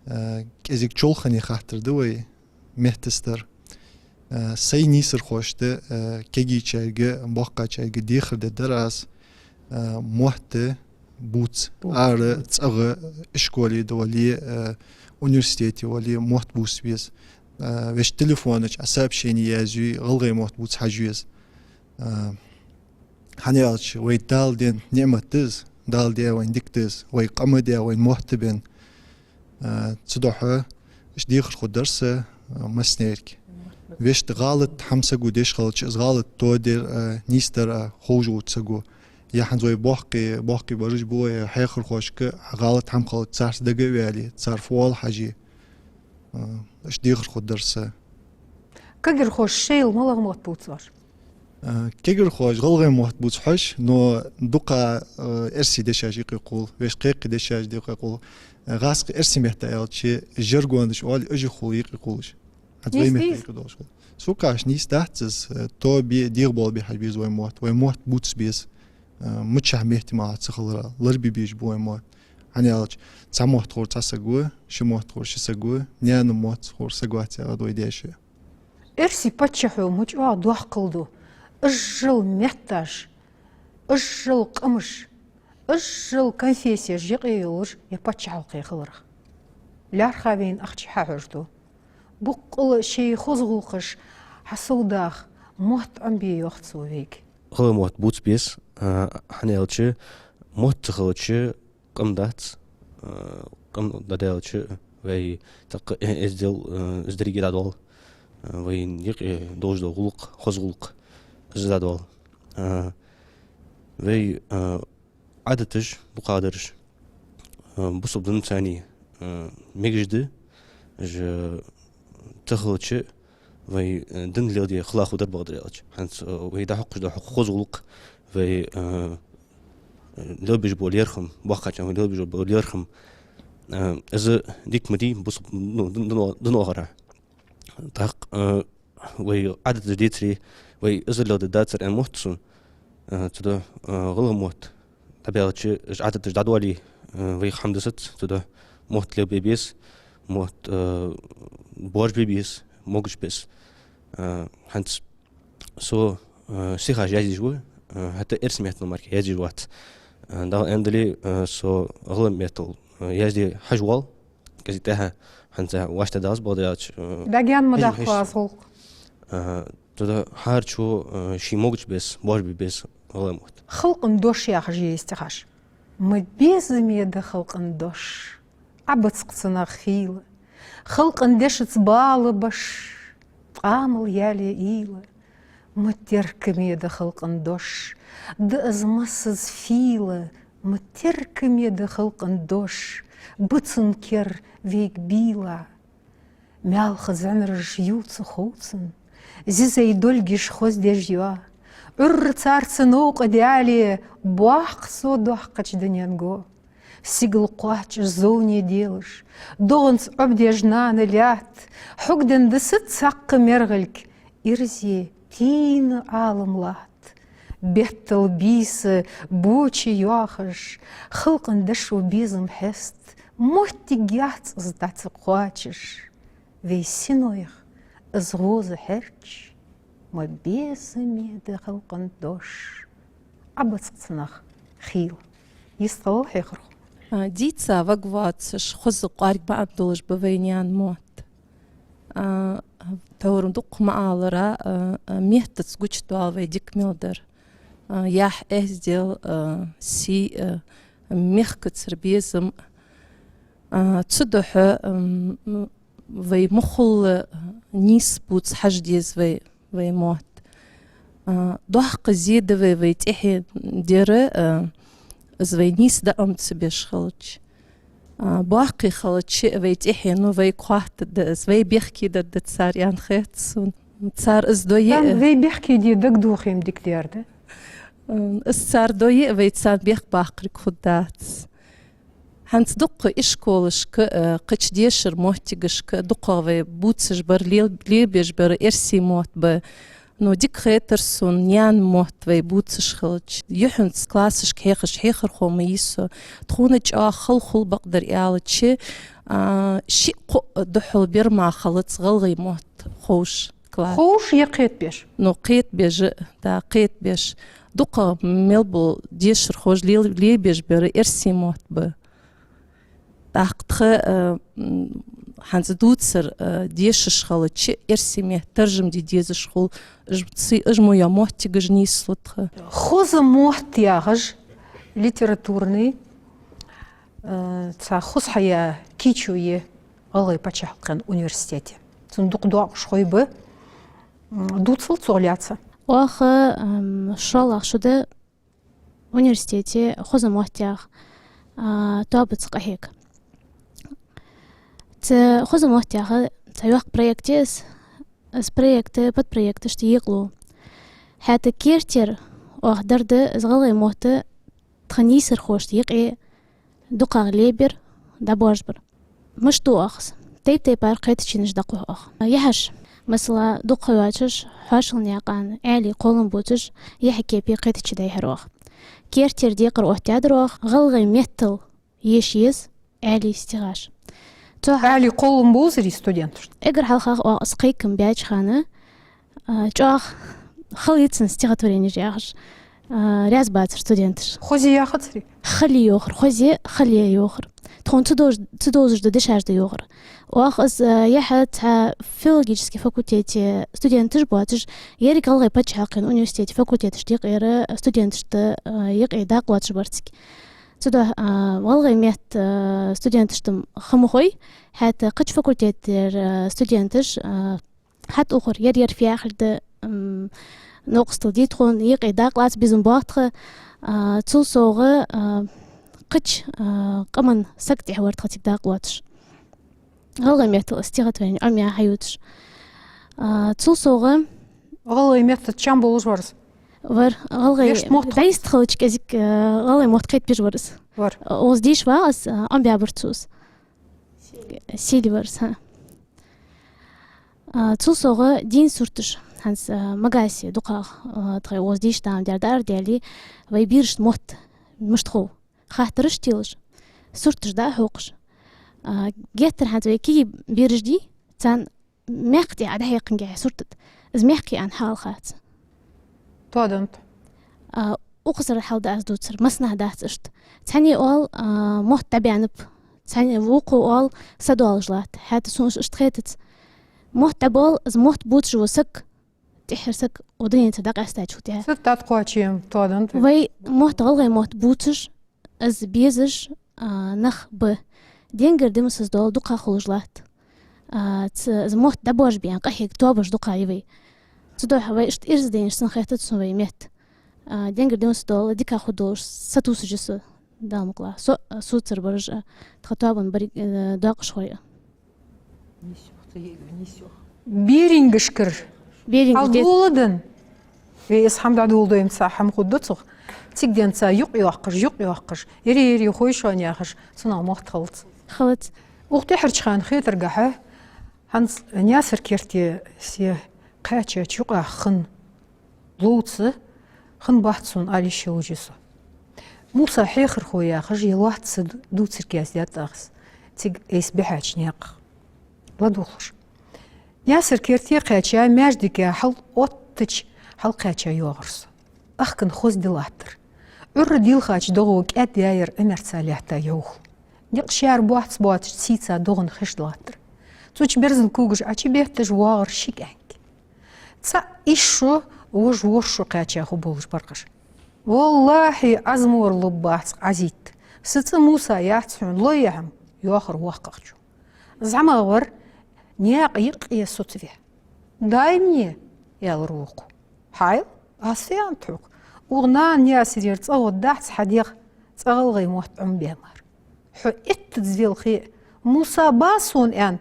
э, кӀезига чоалхане хаттар да вай меттаца дар. Э, сай нийсархошта, э, кагийчарга, боккхачарга дехар дергдар аз, э, мотт бувца. Бувца. Ара, цӀагӀа, ишколе да вале, э, университете вале, мотт бувца веза. Э, вешта телефона чу Ӏа сообщени язъю, гӀалгӀай мотт бувца хьажа веза. Э, хӀана аьлча, вай Дала денна ниӀмат да из, Дала даь вайна дика деза, вай къам а даь вайна мотт а бенна. А, цудухьа иштта дехар хургдар са, а, массанега. Вешта гӀалат хӀама саго деш хилча, из гӀалат тоадар а, нийсдар а ховш волча саго. Е хӀанз вай боккхий, боккхий бараш ба вай, хьехархошка гӀалат хӀама хилча, царца дага а ваьле, цар фу оал хьаже. А, иштта дехар хургдар са. Кагирхоша шоайла малагӀа мотт бувц оаш? А, кагирхоша гӀалгӀай мотт бувц хьож, но дукха, а, эрсий дешаш юкъе кхувл, вешта кхы-кхы дешаш юкъе кхувл. А, гӀазкхий эрсий метта аьлча, жаргонаш оал, уж хул юкъе кхувлаш. ХӀанз вай метта юкъе долаш хул. Сога кажется, нийса дац из, а, тоабе, дегӀабоалабе хьажа беза вай мотт. Вай мотт бувца беза. А, мичахьа метте мара ца хилара, ларбе безаш ба вай мотт. ХӀана аьлча, цхьа мотт ховр цхьа саг ва, ши мотт ховр ши саг ва, наьна мотт ховр саг вац яхад вай даьша. Эрсий паччахьо ма чӀоагӀа доккхал ду. Иззал метташ, иззал къамаш, иззал конфессеш юкъе йолаш ер паччахьалкхе хиларах. ЛаьрххӀа вайна ахча хьахьожаргда. Боккъала шоай хоза гӀулакхаш хьасовдаха мотт Ӏомабе йоах цо вайга. ГӀалгӀай мотт бувца беза, а, хӀана аьлча, мотт ца хилча, къам дац, а, къам дӀадаьлча, вай тӀаккха, э, эздел, э, из деррига дӀадоал, а, вайна юкъе долаш дола гӀулакх, хоза гӀулакх, из дӀадоал. А, вай, а, Ӏадаташ, букъадараш, а, бусалба динца цхьана, а, мегаш да, уж ца хилча, вай, э, ди леладе хала хургдар, бакъдар аьлча. ХӀанз, э, вай дӀахьокхаш дола хоза гӀулакх, вай, э, лелабеш бола лерхӀам, боккхача хана вай лелабеш бола лерхӀам, э, из дика ма дий, бусалба, ну, дин-, дино-, дино гӀара. ТӀаккха, э, вай Ӏадаташ децаре, вай из леладергдацар аьнна мотт сона, э, цудухьа, э, гӀалгӀай мотт дӀабаьлча, уж Ӏадаташ дӀадоале, э, вайх хӀама дисац, цудухьа мотт лелабе беза, мотт, э, боаржабе беза, могаш беза. Э, хӀанз со, э, стихаш язъеш ва, э, хӀаьта эрсий меттала мара язъеш вац. Э, Дала аьннадале, э, со гӀалгӀай меттала, э, язде хьажа воал, кӀезига тӀехьа, хӀанз вӀаштӀехьадалац, бакъдар аьлча, э, ДӀагаьна ма хьежа, даккха хьежа аз гӀулакх. Э, цудухьа хӀаравар, э, ший могаш беза, боаржабе беза гӀалгӀай мотт. «Халкъа дош» яхаш я из стихаш. Ма безаме да халкъа дош, Ӏа бацкъа цунах хийла. Халкъа дешаца бала беш, ткъамал яле ийла. Ма теркаме да халкъа дош, да из массаза фийла. Ма теркаме да халкъа дош, ба цун кер вайга бийла. Маьлха зӀанараш ювца ховцаш, зизай долгаш хоздеш йоа. Ӏуйрра царца новкъа даьле, боаккх со доккхача дунен го. Сигала кхоачаш зовне делаш, догӀанца Ӏобдеш нана лаьтта, хьогден дисац цхьаккха мергӀилг, ирзе тийна Ӏалам латт. Беттал бийса боча йоахаш, халкъа дешо безам хьест, моттиг яц из дӀа ца кхоачаш. Вай синойх из гӀоза хьерча, ма безаме да халкъа дош, Ӏа бацкъа цунах хийла. Йистхила, хьехархо. А, дийца ваг воацаш, хоза кӀоарга маӀан долаш ба вай наьна мотт. А, тхьовра дукха ма аллара, а, а, меттаца гучадоал вай дика мел дар. А, яхь, эздел, а, сий, а, мехкацара безам. А, цудухьа, ам, вай муххале нийса бувца хьажа деза вай, вай мотт. А, доккха зе да вай, вай тӀехьенна дар, а, из вай нийса дӀаӀомабеш хилча. А, боккхий хилча а вай тӀехьенна, ну, вайга хоаттаргда из, вай бехке даргда цар, аьнна хет сона. Цар из дойя. Ам, вай бехке де дагадохийта дика дар да. Ам, из цар дойя а вай царна бехк баккхарг хургдац. ХӀанз дукха ишколашка, э, кхыча дешара моттигашка дукхагӀа вай бувцаш бар, лел-, лелабеш бар эрсий мотт ба. Ну, дика хетар сона наьна мотт вай бувцаш хилча. Юххьанца классашка хьехаш хьехархо ма йий со. Тхона чӀоагӀа хала хул, бакъдар аьлча, а, шиъ-кхоъ духьал бер мара хилац гӀалгӀай мотт ховш. Класс. Ховш е кхетабеш? Ну, кхетабеш, да, кхетабеш. ДукхагӀа мел бола дешархоша лел-, лелабеш бар эрсий мотт ба. ТӀаккха тха, э, м, хӀанз дувцар, э, дешаш хилча, эрсий метта таржам де дезаш хул, уж ци-, уж мо йола моттигаш нийслу тха. Хоза мотт яхаш, Литературни, э, цхьа хоза хьаяь кийчо я ГӀалгӀай паччахьалкхен университете. Цун дукха доакъашхой ба, м, дувцал цох лаьца. Оаха, ам, шоллагӀа шу да университете хоза моттех, а, тоабаца къахьега. Цу хоза моттех цхьа йоккха проект я из, из проект подпроекташта екъалу. ХӀаьта керттера оаха дар да из гӀалгӀай мотт тха нийсархошта юкъе дукхагӀа лебар, дӀабоаржабар. Мишта ду оаха из? Тайп-тайпара кхетаченаш дӀакхухь оаха. Яхьаш, масала, дукха ха йоацаш, хьоашалгӀа наькъан аьлий кхоллам бувцаш, яхьа кепе кхетаче дӀайихьар оаха. Керттера декхар оттадаьдар оаха, гӀалгӀай меттала еша еза аьлий стихаш. Цох аьлий кхоллам бувзарий студенташта? Эггара хьалха оаха из кхайкам баьча хана, а, чӀоагӀа хала йицан стихотворенеш яхаш, а, раьза бацар студенташ. Хоза яхацарий? Хала йоахар, хоза, хала йоахар. Тхона ца довз-, ца довзаш да дешаш да йоахар. Оаха из, а, яхьа цхьа филологически факультете студенташ боацаш, еррига ГӀалгӀай паччахьалкхен университете факультеташта юкъера студенташта, а, юкъе дакъа лоацаш бар цига. Цудухьа, а, гӀалгӀай метта, а, студенташта ма хой, хӀаьта кхыча факультетера, а, студенташ, а, хьатӀаухар ер-ер фу яхилга да, м, новкъостал дий тхона, юкъе дакъа лаца безам боагӀа тха, а, цул совгӀа, а, кхыча, а, къаман саг тӀехьа вар тха цига дакъа лоацаш. ГӀалгӀай меттала стихотворени Ӏомаяь хьаювцаш. А, цул совгӀа гӀалгӀай метта чам болаш вар из? Вар, гӀалгӀай. Вешта мотт хилац. ДӀайистхилча кӀезига, а, гӀалгӀай мотт кхетабеш вар из. Вар. Укхаза дийша вагӀа из, а, Ӏомабаьбар цо из. Сели вар из, хӀа. А, цул совгӀа дийна сурташ. ХӀанз, а, Магасе дукхагӀа, а, тхоай укхаза дийша дама дер даар даьле, вай берашта мотт мишта хов хаттараш телаш, сурташ дӀахьокхаш. А, геттара хӀанз вай кегий бераш дий, царна мехка тӀа Ӏа дӀахьекхангехьа сурт да, из мехка я аьнна хьаала хац. Тоаденнад. А, укхазара хьал да аз дувцар, массанахьа дац иштта. Цхьанне оал, а, мотт дӀабаьннаб, цхьанне вокхо оал, са доалаш латт. ХӀаьта сона иштта хетац. Мотт дӀабоал, из мотт бувцаш вола саг, тӀеххьара саг укх дунен тӀара дӀакъаьстачул тӀехьагӀа. Цу тӀа кхоачам тоаденнад. Вай мотт, гӀалгӀай мотт бувцаш, из безаш, а, нах ба. Денгара димасаз дола дукха хулаш латт. А, ц-, из мотт дӀабоаржабе къахьега тоабаш дукха я вай. Цудухьа вай иштта ираз дайнаш санна хетац сона вай метта. А, денгара димасаз дола дика хургдолаш сатувсаш я со, Дала мукъалахь. Со, а, соцар бараш а, тха тоабан бари-, э, доакъашхой а. Берингашкара. Беринга хьал де- доладенна. Вай из хӀама дӀадоладой ма цхьа хӀама хургда цох. Цига денз цхьа юкъ йоаккхаш, юкъ йоаккхаш, ири-ири хой шоана яхаш, цунах мотт хилац. Хилац. Укх тӀеххьарча хана хетаргахьа, хӀанз Наьсар-Керте се кхаьчача юкъах хинна ловца, хинна бац сона ала йиш йолаш я со. Муса хьехархо яхаш, е лоацца д-, дувцаргьяц даьттӀахас. Цига айса бихьача наькъах. ЛадувгӀалаш. Наьсар-Керте кхаьча, маьждига хьал оттача хьалкхаьча йоагӀар со. Ахкан хоза ди латтар. Ӏуйрра дийлхача догӀо кӀаьдъяьяр Ӏимерца лаьтта йовха. Никъ шаьра боаца боацача сийца догӀан хиш латтар. Цу чу берзан когаш Ӏочубетташ воагӀар ши кӀаьнк. Цхьа ийс шу, вож ворхӀ шу кхаьча хургболаш бар-кх уж. «Валлахьи, Ӏазмор лургбац-кх, Ӏазийта. Са цӀи Муса яц хьона, лой е хӀама», — йоахар воккхагӀчо. ЗӀамагӀвар наькъа юкъе соцаваь. «Дай мне», — аьлар вокхо. «Хьайла, аз фу аьннад хьога? Укх нана Наьсарера цӀагӀа дац хьа дегӀ цӀагӀа гӀалгӀай мотт Ӏомабаь мара. Хьо иттаза велхе а, Муса ба сона аьнна,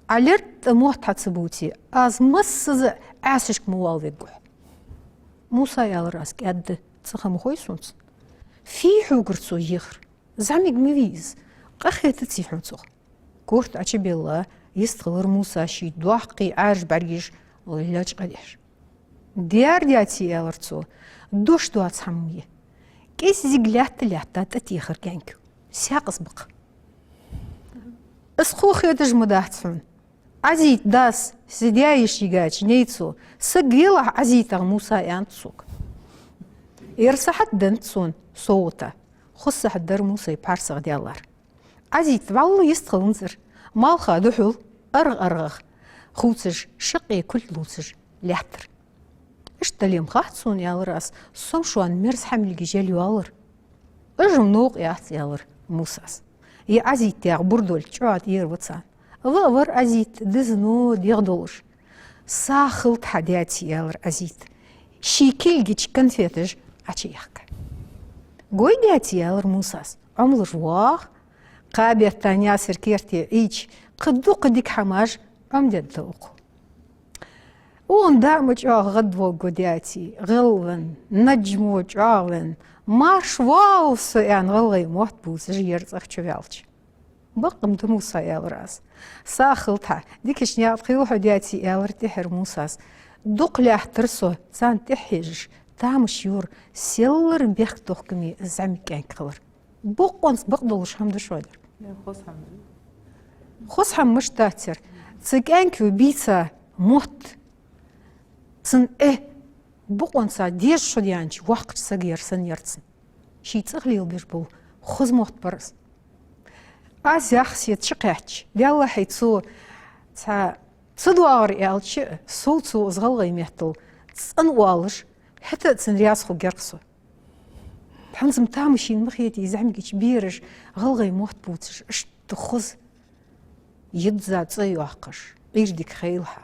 Ӏа лерттӀа мотт хьа ца бувце, аз массаза а Ӏаьсашка ма воалавергва хьо». «Муса, — аьлар аз, — кӀаьдда, цӀи ха ма хой сона цун. Фу я хьогара цо ехар? ЗӀамига ма вий из. Къахетаций хьона цох?» Корта Ӏочубелла, йистхилар Муса ший доккхий Ӏаьржа бӀаргаш лечкъадеш. «Дер даьций, — аьлар цо, — дош доаца хӀама я. КӀеззига лаьтта-лаьтта тӀатехар кӀаьнк. Саькъаза ба-кх. Из кхо хеташ ма дац хьона. Ӏазийта дас са даь йиша йигача нейцо, саг велахь ӀазийтагӀа Муса аьннад сога. Ер сахьат деннад сона совгӀата». Хоза сахьат дар Мусай пхьарсагӀа даьлар. Ӏазийта вӀалла йистхиланзар, малха духьал аргӀа-аргӀах хувцаш, шаккхе кулг лувцаш лаьттар. «Иштта дале ма хац сона, — аьлар аз, — со-м шоана мерза хӀамилга жел йоаллар». Уж-м новкъа яц, аьлар Мусас. Е Ӏазийта яха бурдоль чӀоагӀа тӀера ва царна. Ва а вар Ӏазийта, деза но дегӀ долаш. СагӀа хилда хьа, даьца, аьлар Ӏазийта, ший кулгача конфеташ Ӏочуяхка. Гой, даьца, аьлар Мусас, Ӏомалуш воагӀа. Кхабетта Наьсар керте Ӏийча, кхы дукха дика хӀамаш Ӏомадергда укхо. Укхун даа ма чӀоагӀа гӀадвоагӀа, даьца, гӀелвенна, наджмо чӀоагӀленна, марш воагӀалва со, аьнна, гӀалгӀай мотт бувцаш ер цӀагӀа чуваьлча. Бакъ-м да, Муса, аьлар аз. СагӀа хилда хьа. Дикача наькъа тӀа хийла хьо, даьца, аьлар тӀеххьара Мусас. Дукха лаьттар со царна тӀехьа хьежаш, тамаш йора, селлара бехктокхаме зӀамига кӀаьнк хилар. Бокъонца бакъдолаш хӀама да шоана ер. Е, хоза хӀама да. Хоза хӀама мишта дац ер? Цу кӀаьнко бийца мотт, цун Ӏе, бокъонца деза шо даьннача воккхача сага ер санна яр цунна. Ший цӀагӀа лелабеш бола хоза мотт бар из. Аз яхар седа чукхаьчача, Даьллахьий, цо цхьа ца доагӀар аьлча а, сов цо из гӀалгӀай меттала цӀена оалаш, хӀаьта а цунна раьза хургьяр-кх со. ХӀанз-м тамашийна ма хетий из зӀамигача бераша гӀалгӀай мотт бувцаш, иштта хоза, йизза цӀи йоаккхаш: Ӏуйре дика хийла хьа,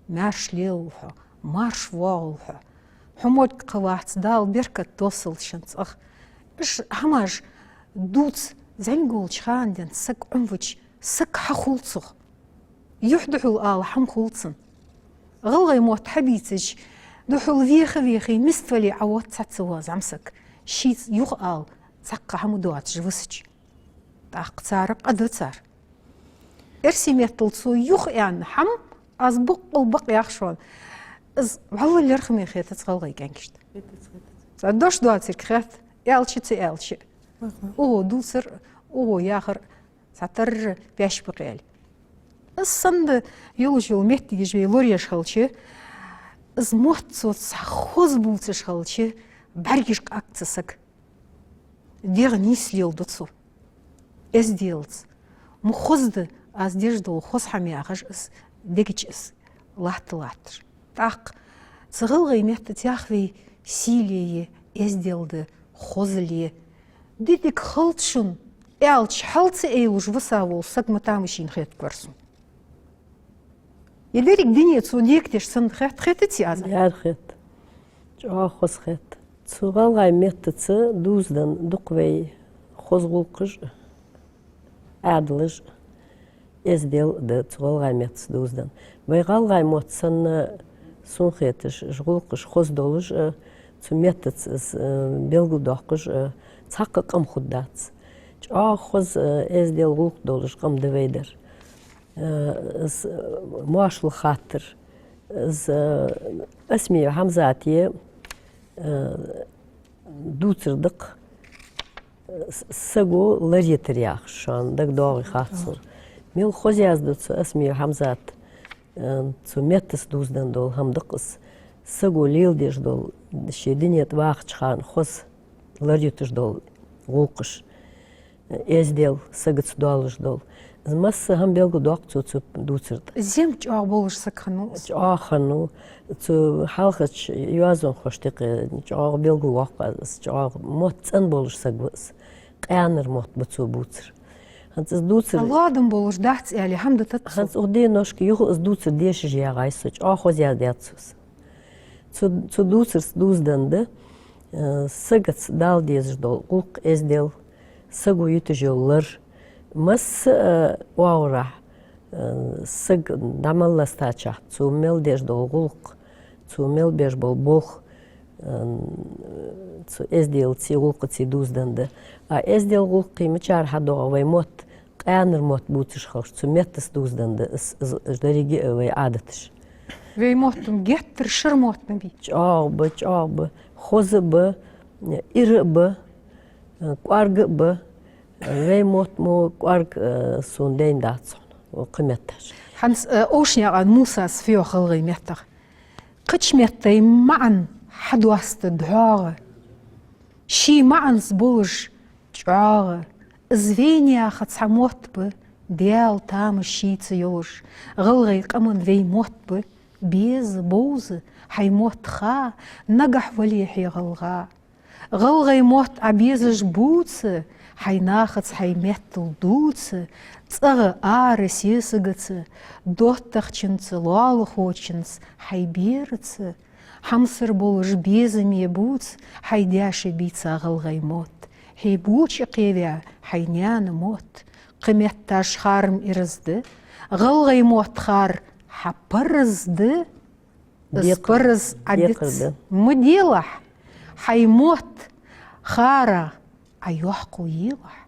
маьрша лелалва хьо, марша воагӀалва хьо, хьо мо кхы вац, Дала беркат доссалда шун цӀагӀа. Иштта хӀамаш дувца зӀамига волча хана денз саг Ӏомавича, саг хьахул цох. Юхь-духьал ала хӀама хул цунна. ГӀалгӀай мотт хьабийцача, духьал веха-вехе, миска вале Ӏоотт цхьацца вола зӀамсаг, шийца юха ала цхьаккха хӀама доацаш висача. ТӀаккха цар къа да цар. Эрсий меттала цо юха аьнна хӀама, аз боккъал бакъ ях шоана, из вӀалла лерхӀаме хетац гӀалгӀай кӀаьнкашта. Хетац, хетац. Цхьа дош доацилга хет, аьлча а, ца аьлча а. Ага. Укхо дувцар, укхо яхар цхьатарра беш ба-кх аьле. Из санна йолаш йола моттигаш вай лораеш хилча, из мотт цо цхьа хоза бувцаш хилча, бӀаргаш къаккх цу сага. ДегӀ нийса леладу цо эзделца. Ма хоза да аз деш дола хоза хӀама, яхаш, из дега чу из латта латташ. ТӀаккха цу гӀалгӀай меттаца ях вай сийле я, эздел да, хозал я. Ди дика хилда шун, аьлча, хьал ца айлуш виса вола саг ма тамашийна хетаргвар сона. Е деррига дуне цо декадеш санна хет, хетаций аз? Яр хет. ЧӀоагӀа хоза хет. Цу гӀалгӀай меттаца дувзаденна дукха вай хоза гӀулакхаш а, Ӏаьдалаш а, эздел а да цу гӀалгӀай меттаца дувзаденна. Вай гӀалгӀай мотт санна, сона хеташ, уж гӀулакхаш хоза долаш а, цу меттаца из, э, белгалдоаккхаш а, цхьаккха къам хургдац. ЧӀоагӀа хоза, э, эздел, гӀулакх долаш къам да вай дар. Э, из, э, моаршал хаттар, из, э, Асмиев Хьамзата, э, дувцар да-кх, э, с-, саго ларъятар яхаш, шоана дагадоагӀий хац сона. Мел хоза язду цу Асмиев Хьамзата, э, цу меттаца дувзаденна дола хӀама да-кх из. Саго леладеш дола, ше дунен тӀа вахача хана хоза ларъюташ дола гӀулакхаш. Эздел, сагаца доаллаш дола. Из масса хӀама белгалдоаккх цо цу дувцар тӀа. Зем чӀоагӀа болаш саг хиннав из. ЧӀоагӀа хиннав. Цу хьалхарча йоазонхошта юкъе чӀоагӀа белгалвоаккх аз из, чӀоагӀа мотт цӀена болаш саг ва из. Къаьнара мотт ба цо бувцар. ХӀанз из дувцар... А ладам болаш дац аьле хӀама дитац цо. ХӀанз укх деношка юха из дувцар дешаш ягӀай со, чӀоагӀа хоза яздаьд цо из. Цу, цу дувцарца дувзаденна да, э, сагаца Далла дезаш дола гӀулакх, эздел, саго юташ йола лар. Масса а, э, оагӀорахьа, э, саг дӀа мел ластачахьа, цо мел деш дола гӀулакх, цо мел беш бола болх, э, цу эзделцеи гӀулакхацеи дувзаденна да. А эздел, гӀулакх мичара хьадоагӀа вай мотт, къаьнара мотт бувцаш хилча, цу меттаца дувзаденна да из, из, из деррига а вай Ӏадаташ. Вай мотт-м геттара шира мотт ма бий. ЧӀоагӀа ба, чӀоагӀа ба. Хоза а ба, ира а ба, кӀоарга а ба. Вай мотт мо кӀоарга, э, сона дайнадац хьона, кхы метташ. ХӀанз, э, Овшанаькъан Мусас фу йоах гӀалгӀай меттах: кхыча меттай маӀан хьадоаста догӀа, ший маӀанца болаш чӀоагӀа. Из вайна яха цхьа мотт ба, Даьла тамаш шийца йолаш. ГӀалгӀай къаман вай мотт ба беза, бовза, хьай мотт ха, нагахь вале хье гӀалгӀа. ГӀалгӀай мотт Ӏа безаш бувца, хьай нахаца, хьай меттала дувца, цӀагӀа, ара, сесагаца, доттагӀчунца, лоалахочунца, хьай бераца, хьамсара болаш безаме бувца, хьай даьша бийца гӀалгӀай мотт. Хье боча кхеваь хьай наьна мотт, кхы метташ харам ираз да, гӀалгӀай мотт хар хьа параз да. Из параз Ӏа диц ма делахь, хьай мотт хара Ӏа йоккхагӀа елахь.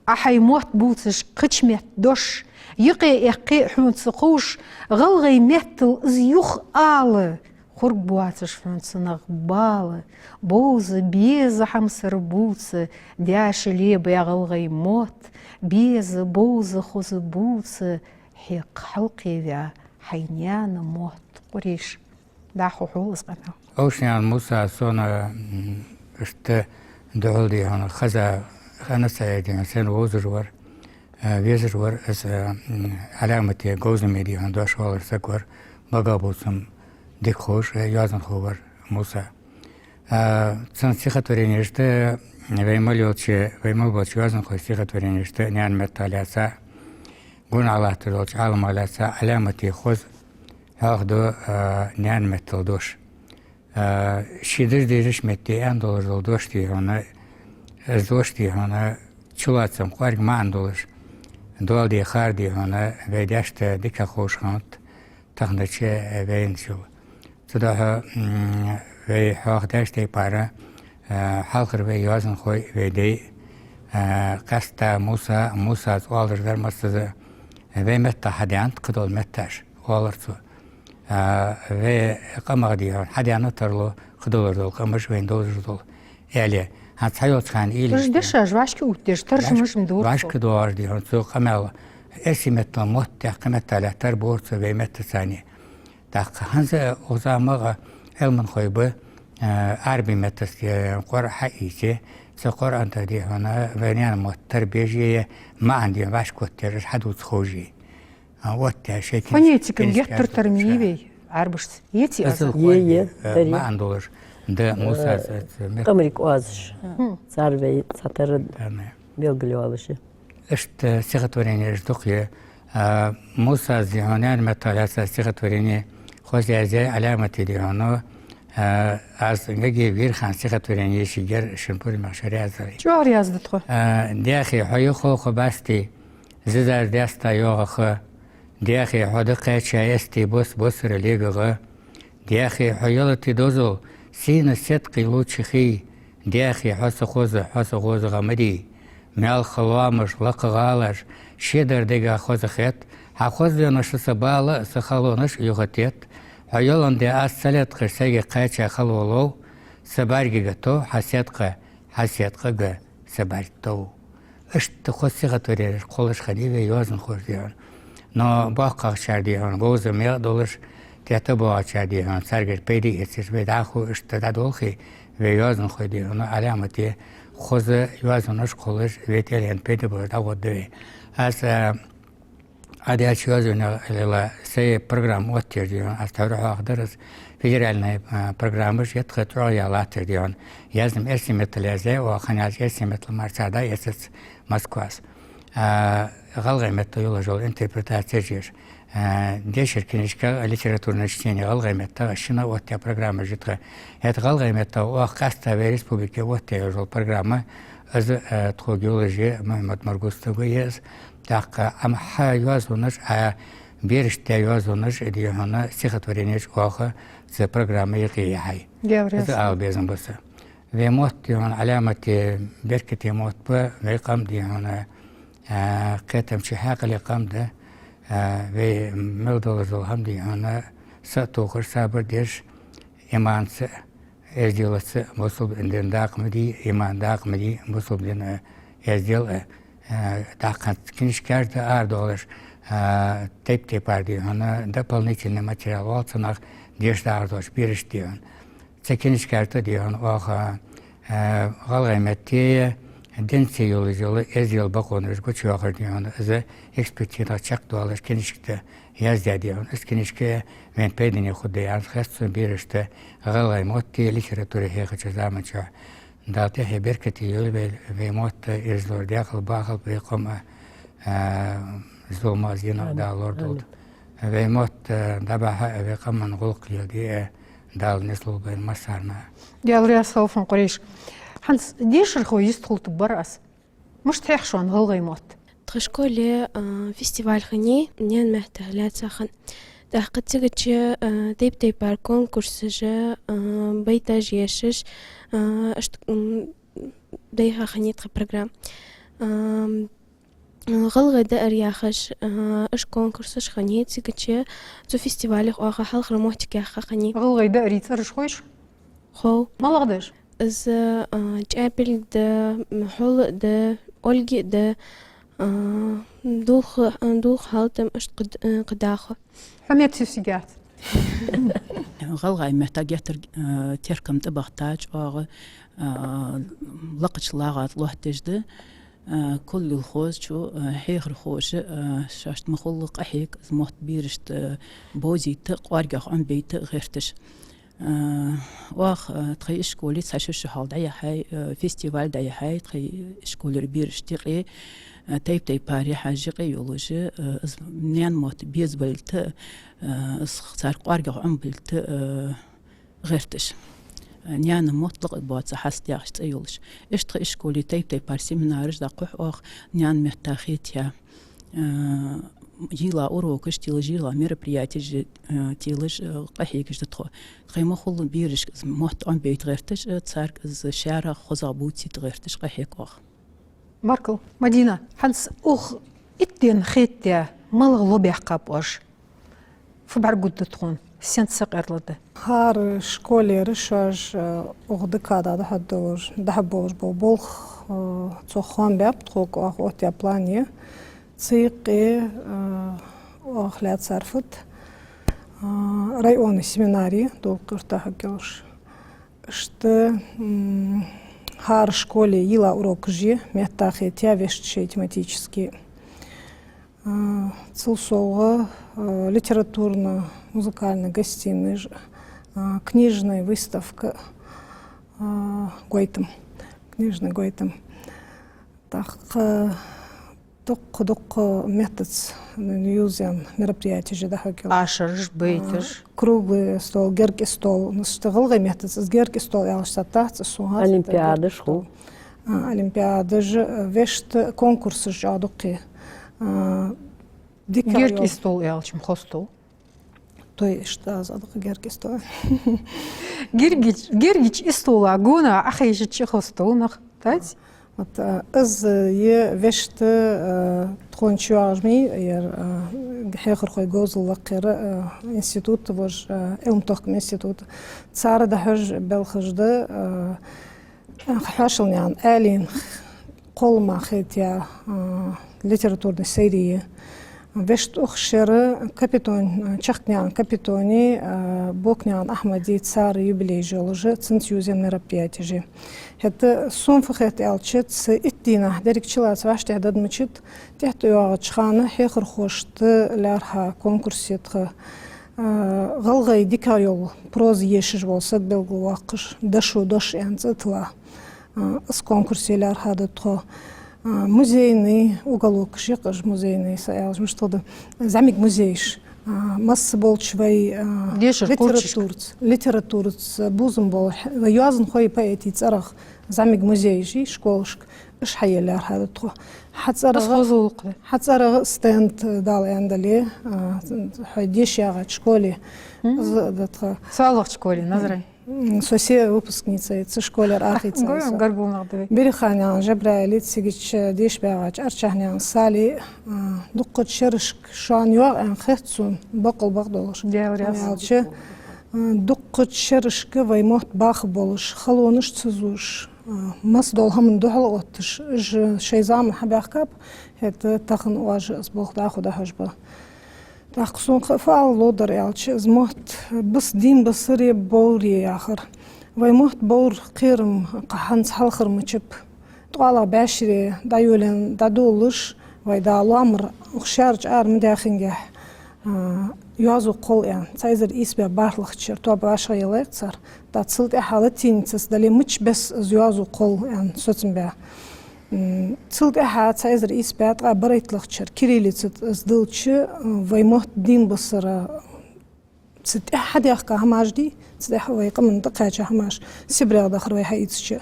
Ӏа хьай мотт бувцаш кхыча метта дош юкъе эккхе а хьона ца кхувш, гӀалгӀай меттала из юха ала, хургбоацаш хьона цунах бала. Бовза, беза хьамсара бувца, даьша лебаь гӀалгӀай мотт, беза, бовза, хоза бувца, хьекха хьалкхеваь хьай наьна мотт. Къурейш, дӀахо хьол из къамаьл. Оушнаькъан Муса, сона, м, иштта духьал, дий хьона, хеза, ханна ца яр, дий хьона, сона вовзаш вар, э, везаш вар из, э, м, Ӏаламате говзаме, дий хьона, дош оалаш саг вар, бага бувцам дика ховш, э, йоазонхо вар Муса. А, цун стихотворенешта, вай мел йолча, вай мел болча йоазонхой стихотворенешта наьна меттах лаьца, гун Ӏалаттар долча Ӏаламах лаьца Ӏаламате хоза хьоахаду, а, наьна меттала дош. А, ше деш дезаш метте аьнна долаш дола дош, дий хьона, из дош, дий хьона, чулоацам кӀоарга маӀан долаш, дола дехар, дий хьона, вай даьшта дика ховш хиннад, тахнача, э, вайначул. Цудухьа, м, вай хьоахадаьча тайпара, э, хьалхара вай йоазонхой, вай дай, э, къаьстта Муса, Мусас оалаш дар массаза, э, вай меттах хьадаьннад кхыдола метташ, оалар цо. Э, вай къамах, дий хьона, хьадаьнна тарлу кхыдолаш дола къамаш вайна довзаш дола, аьле. ХӀанз цхьайолча хана уж ийла дешаш вӀашка оттадеш, таржамаш ма дора цо. ВӀашка доагӀаш, дий хьона, цо къамаьл, эрсий меттала мотт тӀехьа кхы метта лаьттар бора цо вай меттаца. ТӀаккха хӀанз укх заман Ӏилманхой ба, э, Ӏарбий меттаца, э, Къуръан хьаийце, цу Къуръан тӀа, дий хьона, вай наьна мотт тара бежа, маӀан, дий хьона, вӀашка оттадеш, хьадувца ховш. А, оттадаь шоай книж-, фонетика книжкаш геттара тара ма йий вай Ӏарбашца. Еций аз? Азал хой, е, е, э, тари. МаӀан долаш да Мусас, э, э, мет-, къамарга оазаш. Хм. Цар вай цхьатарра белгалйоалаш я. Иштта стихотворенеш дукха я. А, Мусас, дий хьона, наьна меттах лаьца стихотворени хоза язъяьй Ӏаламате, дий хьона. А, аз Гаги Вирхан стихотворени шийгара шин пурмех шера яздаьд. ЧӀоагӀа яздаьд тхо. А, даьхе, хьо я ховха басте, зизар даьста йоагӀа ха. Даьхе, хьо да кхаьча эсте бос-босара лега гӀа. Даьхе, хьо ялате дозал сийна седкъий лувча хий. Даьхе, хьо са хоза, хьо са гӀоза гӀа ма дий. Маьлха лоамаш, лакха гӀалаш, шедар дега хоза хет. Хьа хозленаш са бала, са халонаш юхатет. Хьо ялан де аз ца леткъаш, сайга кхаьча хало лов. Са бӀаргага тов хьа седкъа, хьа седкъага са бӀарг тов. Иштта хоза стихотворенеш кхоллаш хиннай вай йоазонхоша, дий хьона. Но боккхагӀчар, дий хьона, говза мегӀ долаш, тӀехьа боагӀачар, дий хьона, царгара пайда эцаш, вай дӀахо иштта дӀадолхе, вай йоазонхой, дий хьона, Ӏаламате хоза йоазонаш кхоллаш, вай тӀален пайда болаш дӀагӀоргда вай. Аз, а, Ӏа даьча йоазонех лела сай программа оттаеш, дий хьона, аз тхьовра хьоахадаьр аз, федеральни, а, программаш я тха, чӀоагӀа я латтар, дий хьона. Яздаьд-м эрсий меттала яздаьд, оаха хьанаьлча эрсий меттала мара цаӀ дӀаэцац Москвас. А, гӀалгӀай меттала йолаш йола интерпретацеш еш. А, дешара книжках, литературни чтени гӀалгӀай меттах, шийна оттаяь программаш я тха. ХӀаьта гӀалгӀай меттах оаха къаьстта вай республике оттаяь йола программа, из, а, тхога йолаш я, Мухьмад Мургустага я из. ТӀаккха Ӏа хьа йоазонаш, Ӏа берашта даь йоазонаш, дий хьона, стихотворенеш оаха цу программа юкъе яхьай. Из ала безам ба са. Вай мотт, дий хьона, Ӏаламате беркате мотт ба, вай къам, дий хьона, а, кхетамча хьаькъале къам да, а, вай мел долаш дола хӀама, дий хьона, са а тохаш, сабар деш, иманца, эзделаца, бусалба дина дакъа ма дий, иман дакъа ма дий, бусалба дина эздел а, э, даккха книжкаш да арадоалаш, э, тайп-тайпара, дий хьона, дополнительни материал оал цунах, дешаш да арадоалаш берашта, дий хьона. Цу книжкаш тӀа, дий хьона, оаха, э, гӀалгӀай метте динца йолаш йола эздела бокъонаш гучайоахаш, дий хьона, из экспертизах чакхдоалаш книжка тӀа яздаьд, дий хьона. Из книжка вайна пайдане хургда аьнна хет сона, берашта гӀалгӀай мотти литератури хьехача заман чухь. Дала тӀехье беркате йойла вай, вай мотт ираз лораде, декъала бахалба вай къам а, а, зулама а, зенах а Дала лорадолда. Вай мотт, а, дӀабахьа а, вай къаман гӀулакх леладе а Дала низ лулба вайна массарна а. Даьла раьза хилва хьона, Къурейш. ХӀанз дешархо йистхулийтаргбар аз. Мишта хьех шоана гӀалгӀай мотт? Тха школе, а, фестиваль хиннай, наьна меттах лаьца хиннай. ТӀаккха цигача, а, тайп-тайпара конкурсаш, а, байташ ешаш, а, иштта, м, дӀайха хиннай тха программа. А, гӀалгӀай даар яхаш, а, иштта конкурсаш хиннай цигача, цу фестивале оаха хьалхара моттиг яьккха хиннай. ГӀалгӀай даарий цӀераш ховш? Хов. МалагӀа да уж? Из, а, ЧӀаьпилг да, м, Хьола да, Ольга да, а, Дулх-, а, Дулх-Хьалтам, иштта кхы д-, а, кхы дӀахо. Хьо меттиса яц. ГӀалгӀай метта геттара, а, теркам тӀабахийтача оаха, а, лакхача лагӀа тӀа лоаттадеш да. А, колхозачо, а, хьехархоша, а, шоашта ма хулла къахьег, из мотт берашта, а, бовзийта, кӀоаргах Ӏомабайта гӀерташ. А, оаха, а, тхай ишколе цхьа шу-шу хьалха дӀаяхьай, а, фестиваль дӀаяхьай, тхай ишколера берашта юкъе, а, тайп-тайпара яхьаш юкъе йолаш, а, из наьна мотт безабалийта, а, из цар кӀоаргах Ӏомабалийта, а, гӀерташ. Наьна мотт лакхе боаца хьаст яхаш цӀи йолаш. Иштта тха ишколе тайп-тайпара семинараш дӀахьош оаха наьна метта хетаяь. А, йийла урокаш телаш, йийла мероприятеш, а, телаш, а, къахьегаш да тхо. Тхай ма хулла берашка из мотт Ӏомабайта гӀерташ, а, царга из шаьра хозагӀа бувцийта гӀерташ къахьег оаха. Баркал. Мадина, хӀанз укх итт ден хетаяь малагӀа ло баьккхаб оаш? Фу бӀаргагургда тхона? Сенца сакъердалургда? ХӀара школера шоаш, э, укх декада дӀахьоргдолаш, дӀахьоргболаш бола болх, э, цох хоам баьб тхога, оаха оттаяь план я. Цу юкъе, э, оаха лаьцар фуд, э, районни семинари долга къирта хьагелаш. Иштта, м, хӀара школе йийла урокаш я, метта хетаяь, вешта шоай тематически. А, цул совгӀа, а, литературно-музыкальни гостиныш, а, книжни выставка, а, гойтам. Книжни гойтам. ТӀаккха дуккха-дуккха меттаца ювзаенна мероприятеш дӀахьоргйолаш. Ашараш, байташ. А, круглый стол, геркӀи стол. Ну, иштта гӀалгӀай меттаца из геркӀи стол яхаш цхьа тац, из сона хьаца. Олимпиадаш хул. А, олимпиадаш, вешта конкурсаш чӀоагӀа дукха я. А, дика. ГеркӀи стол аьлча-м хостал. То есть, да, задуха геркӀи стол. ГеркӀи-, геркӀача истола гонахьа Ӏохайшача хостал нах, тац? Вот, а, из я вешта, а, тхона чу йоагӀаш ма йий, ер, а, хьехархой говзал лакхъяра, а, институт вож, а, Ӏилма-тохкама институт. Цар дӀахьош белхаш да, а, хьоашалгӀа наьна аьлий кхоллама хетаяь, а, литературни сайре я. Вешта укх шера Капитон, а, Чахканаькъан Капитони, а, Боканаькъан Ахьмади, цар юбилейш йолаш, цунца ювзаенна мероприятеш я. ХӀаьта сона фу хет аьлча, цу итт дийнахьа деррига чулаца вӀаштӀехьдаргдолча тӀехьа тӀайоагӀача хана хьехархошта лаьрхӀа конкурс я тха. А, гӀалгӀай дика йола проза ешаш вола саг белгалвоаккхаш, «Дошо дош» аьнна цӀи тилла. А, из конкурсе лаьрхӀа да тхо. А, музейни уголокаш я-кх уж, музейни са аьлча мишта да, зӀамига музейш. А, масса болча вай, а, дешара кхочушка, литератураца, литератураца бувзам бола, хь-, вай йоазонхой, поэтий цӀерагӀа зӀамига музейш я школашка, уж хьае лаьрхӀа да тхо. Хьа цӀерагӀа, хоза гӀулакх да. Хьа цӀерагӀа стенд, Дала аьнна дале, а, хьо дешаягӀача школе. Мгм. Из да тха. СалагӀча школе, Назрай. М, со се выпускница я цу школера арахийца. Гой, со гаргара нах да вай. Бериханаькъан Жабраили, цигача дешабаьгӀача Арчахьнаькъан Сали, а, дуккхача шерашка шоана йоагӀа аьнна хет сона, бакъал бакъдолаш. Даьла раьза. Аьлча, а, дуккхача шерашка вай мотт баха болаш, халонаш ца зувш, а, масса дола хӀаман духьалъотташ, уж шоай заман хьабаьхкаб, хӀаьта тахан оаш из болх дӀахо дӀахьош ба. ТӀаккха сона кхы фу ала ловра аьлча, из мотт бус дийна бисаре, бовре яхар. Вай мотт бовра кхерам кхы хӀанз хьалхара мачаб. ТкъоалагӀа бӀаьшере дӀайолаенна дӀадолалуш, вай да лоамара укх шаьрача ара ма даьхингехь, а, йоазув кхолл аьнна, цхьа эзар ийс бӀаь бархӀлагӀча шера тоба вӀашагӀъеллай-кх цар. ТӀаккха цул тӀехьагӀа латиницаца дале, мичча бесса из йоазув кхолл аьнна соцам баь. М, цул тӀехьагӀа цхьа эзар ийс бӀаь ткъаь барайтталагӀча шера кириллицаца из диллача, а, вай мотт дийна бисара цу тӀехьа хьадаьхка хӀамаш дий, цу тӀехьа вай къаман тӀакхаьча хӀамаш, СибрегӀа дахар вай хьаийцача,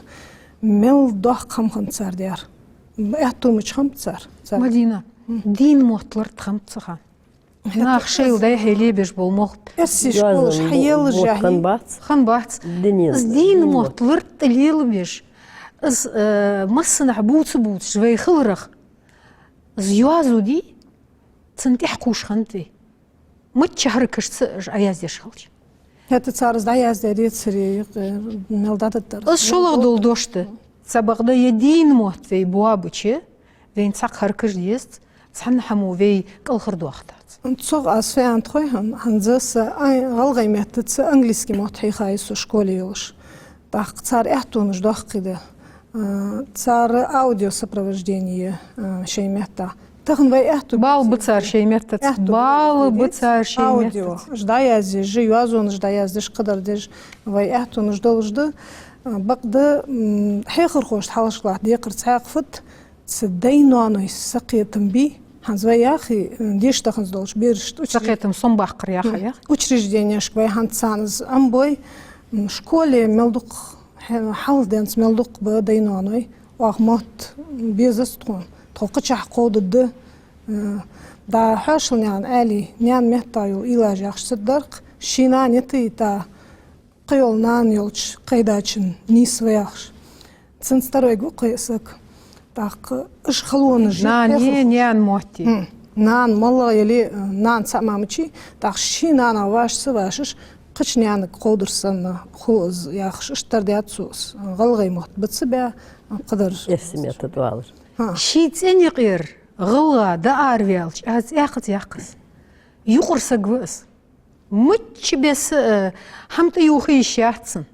мел доккха хӀама хиннад цар даьр. Аьттув мича хиннаб цар, цар. Мадина, дийна мотт лард хиннаб цу хана. Нах шоайла дӀай-хьай лебеш бола мотт. Эрсий школаш хьаеллашехь, хиннабац. Хиннабац. Дунен. Из дийна мотт лард тӀа лелабеш, из, э, массанахьа бувца-бувцаш вай хиларах, из йоазув дий, цунна тӀехьакхувш хиннад вай. Мичча хӀаракашца уж Ӏояздеш хилча. ХӀаьта цар из дӀаяздаь децаре, юкъера мел дӀадаттар. Из шоллагӀа дола дош да. Цхьабакъда, е дийна мотт вай боабича, вайна цхьаккха хӀаракаш дезац, цхьанна хӀамо вай кӀалхардоахадац. Цох аз фу аьнна тхой хьона, хӀанз са ан-, гӀалгӀай меттаца английски мотт хьийхай со школе йолаш. ТӀаккха цар аьттонаш доккхий да. А, цар аудиосопровождение, а, шоай меттах. Тахан вай аьттув бала ба цар шоай меттаца. Аьттув бала ба цар шоай меттаца. Аудио. Уж дӀаязъеш, йоазонаш дӀаяздеш, кхыдар деш, вай аьттонаш долаш да. А, бакъда, м, хьехархошта хьалхашка латта декхар цхьаькха фуд, цу дай-ноаной сакхетам бий. ХӀанз вай яхий, м, дешаш даханза долча берашта учре-, сакхетам сомабаккхар яхий, яхий? Учрежденешка вай хӀанз царна из Ӏомабой, м, школе мел дукха, хье-, хьалха денз мел дукха ба дай-ноаной, оаха мотт безац тхона. Тхо кхычахьа кховдаргда, э, дӀа хьоашалгӀа наьна аьле, наьна меттах йола уйлаш яхаш ца дар-кх, ший нана йита-йита, кхыйола нана йолча кхыйдачун нийсва яхаш. Цунца тара вайга ва кхы а саг. ТӀаккха уж халонаш я. Нанеи наьна мотти. ХӀм. Нана малагӀа яле, нана цхьа мара мичай, тӀаккха ший нанах вӀаши ца вашаш, кхыча наьнага кховдар санна хул из яхаш, иштта тара даьд цо из. ГӀалгӀай мотт ба ца баь, кхыдар. Эрсий меттала валар. ХӀа. Ший цӀен юкъера гӀалгӀа дӀаараваьлча, аз цӀаькхаза яьккхай. Юкъара саг ва из. Мичча бесса, э, хӀама тӀаювха йиш яц цун.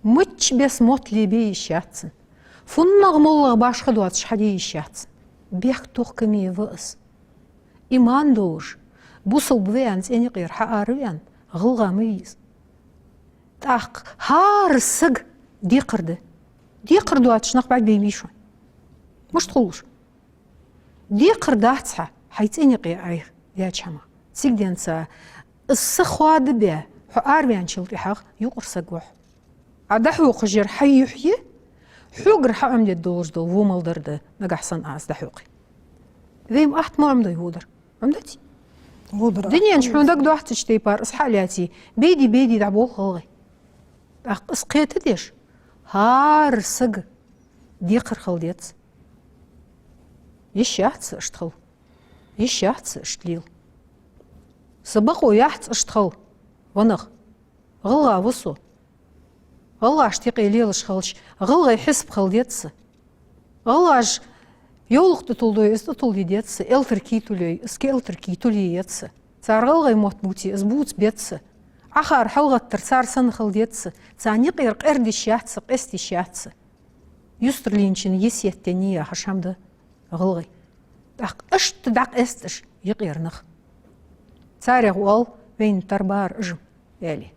Мичча бесса мотт лебе йиш яц цун. ФуннагӀа-моллагӀа башха доацаш хьаде йиш яц цун. Бехктокхаме ва из. Иман долаш, бусалба ва аьнна цӀен юкъера хьаараваьнна, гӀалгӀа ма вий из. ТӀаккха хӀара сага декхар да. Декхар доацаш нах бӀаргабайнабий шоана? Мишта хул уж? Декхар дац хьа, хьай цӀен юкъе Ӏайха даьча хӀамах. Цигденца, из са хоадабаь, хьо араваьнначул тӀехьагӀа юкъара саг ва хьо. Ӏа дӀахьокхаш яр хьай юхь я, хьогара хьаӀомаде долаш дола во мел дар да, нагахь санна Ӏа из дӀахьокхе. Вай ма атта ма Ӏомадой водар. Ӏомадаций? Водар. Дунен чу хьона дагадоацача тайпара из хьа а лаьце, бейди, бейди дӀаболх гӀалгӀай. ТӀаккха из кхетадеш, хӀара сага декхар хила деза. Йиш яц са иштта хила. Йиш яц са иштта лела. Са бокъо яц иштта хила. Ва нах. ГӀалгӀа ва со. ГӀалгӀашта юкъе лелаш хилча, гӀалгӀай хьисап хила деза са. ГӀалгӀаш йовлакх тӀатуллой, из тӀатуллий деза са, элтара кий туллой, из ке-, элтара кий туллий еза са. Цар гӀалгӀай мотт бувце, из бувца беза са. Ӏахар хьалгӀаттар цар санна хила деза са. Царна юкъера къерда йиш яц са, къеста йиш яц са. Юстарлийначун йист еттаний яхаш хӀама да гӀалгӀай. ТӀаккха иштта дӀакъаьсташ юкъера нах. Царех оал вайна тара бар уж, аьле.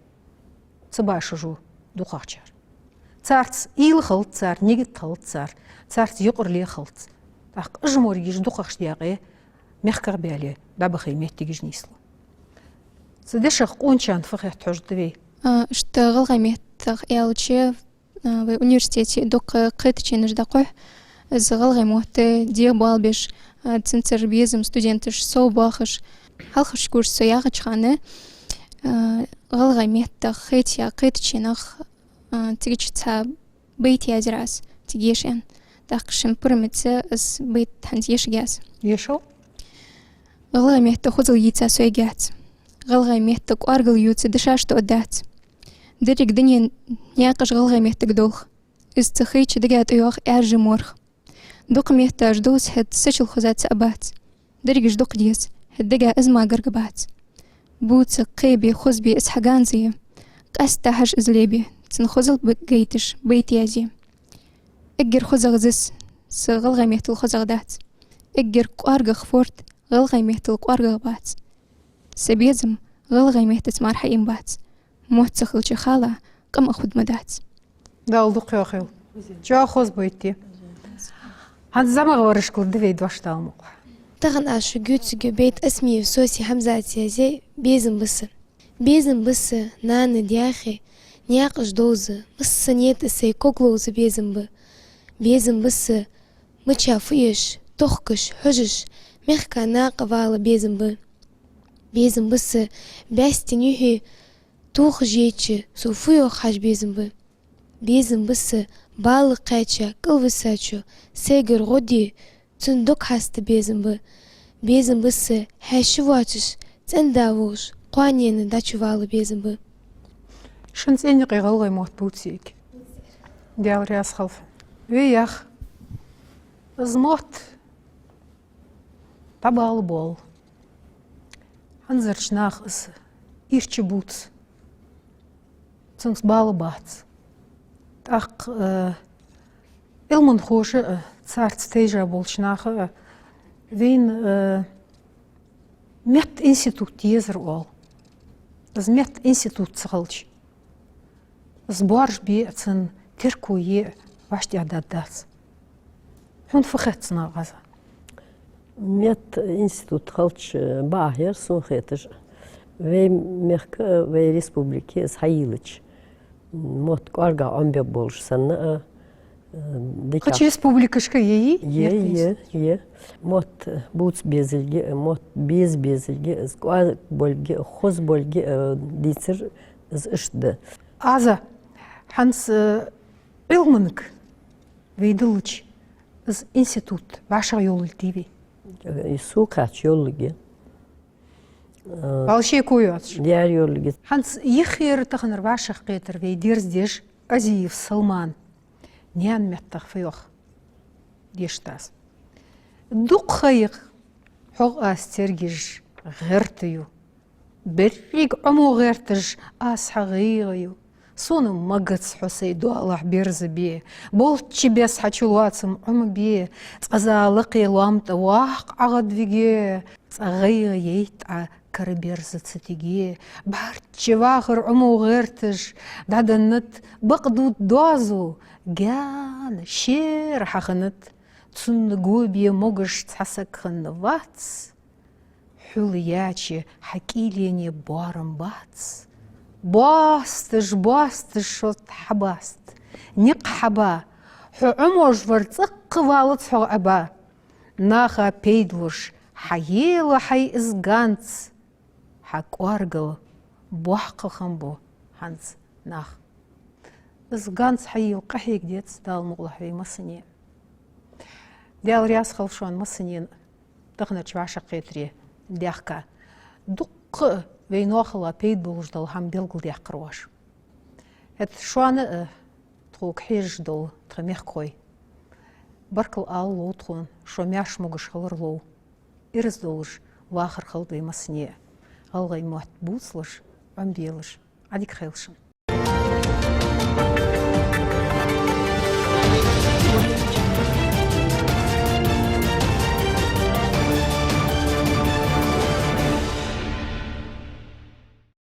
Ца башаш ба дукхагӀчар. Царца уйла хилац цар, нигат хилац цар, царца юкъарле хилац. ТӀаккха уж моргаш дукхагӀча даькъе мехках баьле, дӀабахе моттигаш нийслу. Цу дешах къоначарна фу хет хьожаргда вай? А, иштта гӀалгӀай меттах аьлча, а, вай университете дукха кхетаченаш дӀакхухь, из гӀалгӀай мотт дегӀабоалабеш, а, цунцара безам студенташ совбоахаш. Хьалхарча курсе со яхача хана, а, гӀалгӀай меттах хетаяь кхетаченах, а, цига чу цхьа байт язъяьр аз, цига еша аьнна. ТӀаккха шун пурамаца из байт хӀанз ешаргьяц. Ешал. ГӀалгӀай метта хозал йийца сойгахьац. ГӀалгӀай метта кӀоаргал ювца дешаш тоъаргдац. Деррига дунен наькъаш гӀалгӀай меттага долх. Из ца хайча дага тӀайоагӀа аьржа морх. Дукха метташ дувца хӀаьта сачул хоза цаӀ бац. Дерригаш дукха деза, хӀаьта дега из ма гарга бац. Бувца кхебе, хозбе из хьа ганза я. Къаьстта хьажа из лебе, цун хозал ба гайташ байт язъе. Эггара хозагӀа зис са гӀалгӀай меттал хозагӀа дац. Эггара кӀоаргагӀа форд гӀалгӀай меттал кӀоаргагӀа бац. Са безам гӀалгӀай меттаца мара хьаийна бац. Мотт ца хилча хала, къам а хургдац. Дала дукха йохийла. Чо хоза бойтте. ХӀанз замагӀа варашкал да вай дош, Дала мукъалахь. Тахан аз шуга ювцаргья байт Осмиев Соси Хьамзата язъяь «Безам ба са». Безам ба са нана-даьхий наькъаш довза, массанена тӀа сай ког ловза безам ба. Безам ба са мича фу еш, тохкаш, хьожаш, мехка накъа вала безам ба. Безам ба са бӀаьстен юхье тохаш яьча, цо фу йоах хьажа безам ба. Безам ба са бала кхаьча, кӀалвисача, сайгара гӀо де, цун дог хьаста безам ба. Безам ба са хьаьша воацаш, цӀен-да волаш, кхоанена дӀачувала безам ба. Шун цӀен юкъе гӀалгӀай мотт бувцаргья. Даьла раьза хилва. Вай ях, из мотт дӀабала боал. ХӀанзарча наха из ийрча бувц. Цунца бала бац. ТӀаккха, э, Ӏилманхоша а, царца тайжа болча наха а вайна, э, метта институт езар оал. Из метта институт ца хилча, из боаржабе а, цун терко е а вӀаштӀехьадаргдац. Хьона фу хет цунах, Ӏаза? Метта институт хилча бакъахьа яр сона хеташ. Вай мехка а, вай республике а из хьайийлача, мотт кӀоаргагӀа Ӏомабергболаш санна а, э, дика. Кхыча республикашка а йий? Е, метта е, институт? Е. Мотт бувца безилга а, мотт беза безилга а, из кӀоарга болга а, хоза болга а дийцар из иштта да. Ӏаза, хӀанз, э, Ӏилманга вай диллача, из институт вӀашагӀйолалга дий вай? Э, со кхача йолалга я. Э, вӀалла шеко йоацаш. Яр йолалга я. ХӀанз юххера таханара вӀашагӀкхетар вай дерзадеш Озиев Салмана «Наьна меттах фу йоах» дешаца. Дукха ха я-кх хьох аз тергиж, гӀерта ю. Беррига Ӏомо гӀерташ аз хьа гӀайгӀа ю. Сона магац хьо сай доалахьа берзабе, болчча беса хьа чулоацам Ӏомабе, цкъаза лакхе лоам тӀа воккха ӀагӀадвиге, цкъа гӀайгӀа яйта Ӏа кара берза ца тиге. БӀарчча вахар Ӏомо гӀерташ дӀаденнад, бакъдувда доазув гаьна шера хьахиннад. Цунна го бе могаш цхьа саг хинна вац. Хьул яьча хьа кӀийлене боарам бац. Боасташ, боасташ шо хьабаст, никъ хьаба. Хьо Ӏомож вар цӀаккха валац хьогӀ Ӏаба. Наха пайда луш хьаела хьай из ганз. Хьа кӀоаргал боккха хиннаб хӀанз нах. Из ганз хьайийл къахьега деза, Дала мукъалахь, вай массане. Даьла раьза хилва шоана массанена таханарча вӀашагӀкхетаре даьхка. Дуккха а вай ноахала пайда болаш дола хӀама белгалдаьккхар оаш. ХӀаьта шоана а, тхога хьежаш дола тха мехкахой, баркал ала лов тхона, шо маьрша, могаш хилар лов. Ираз долаш вахар хилда вай массане а, гӀалгӀай мотт бувцалаш, Ӏомабелаш. Ӏадика хийла шун.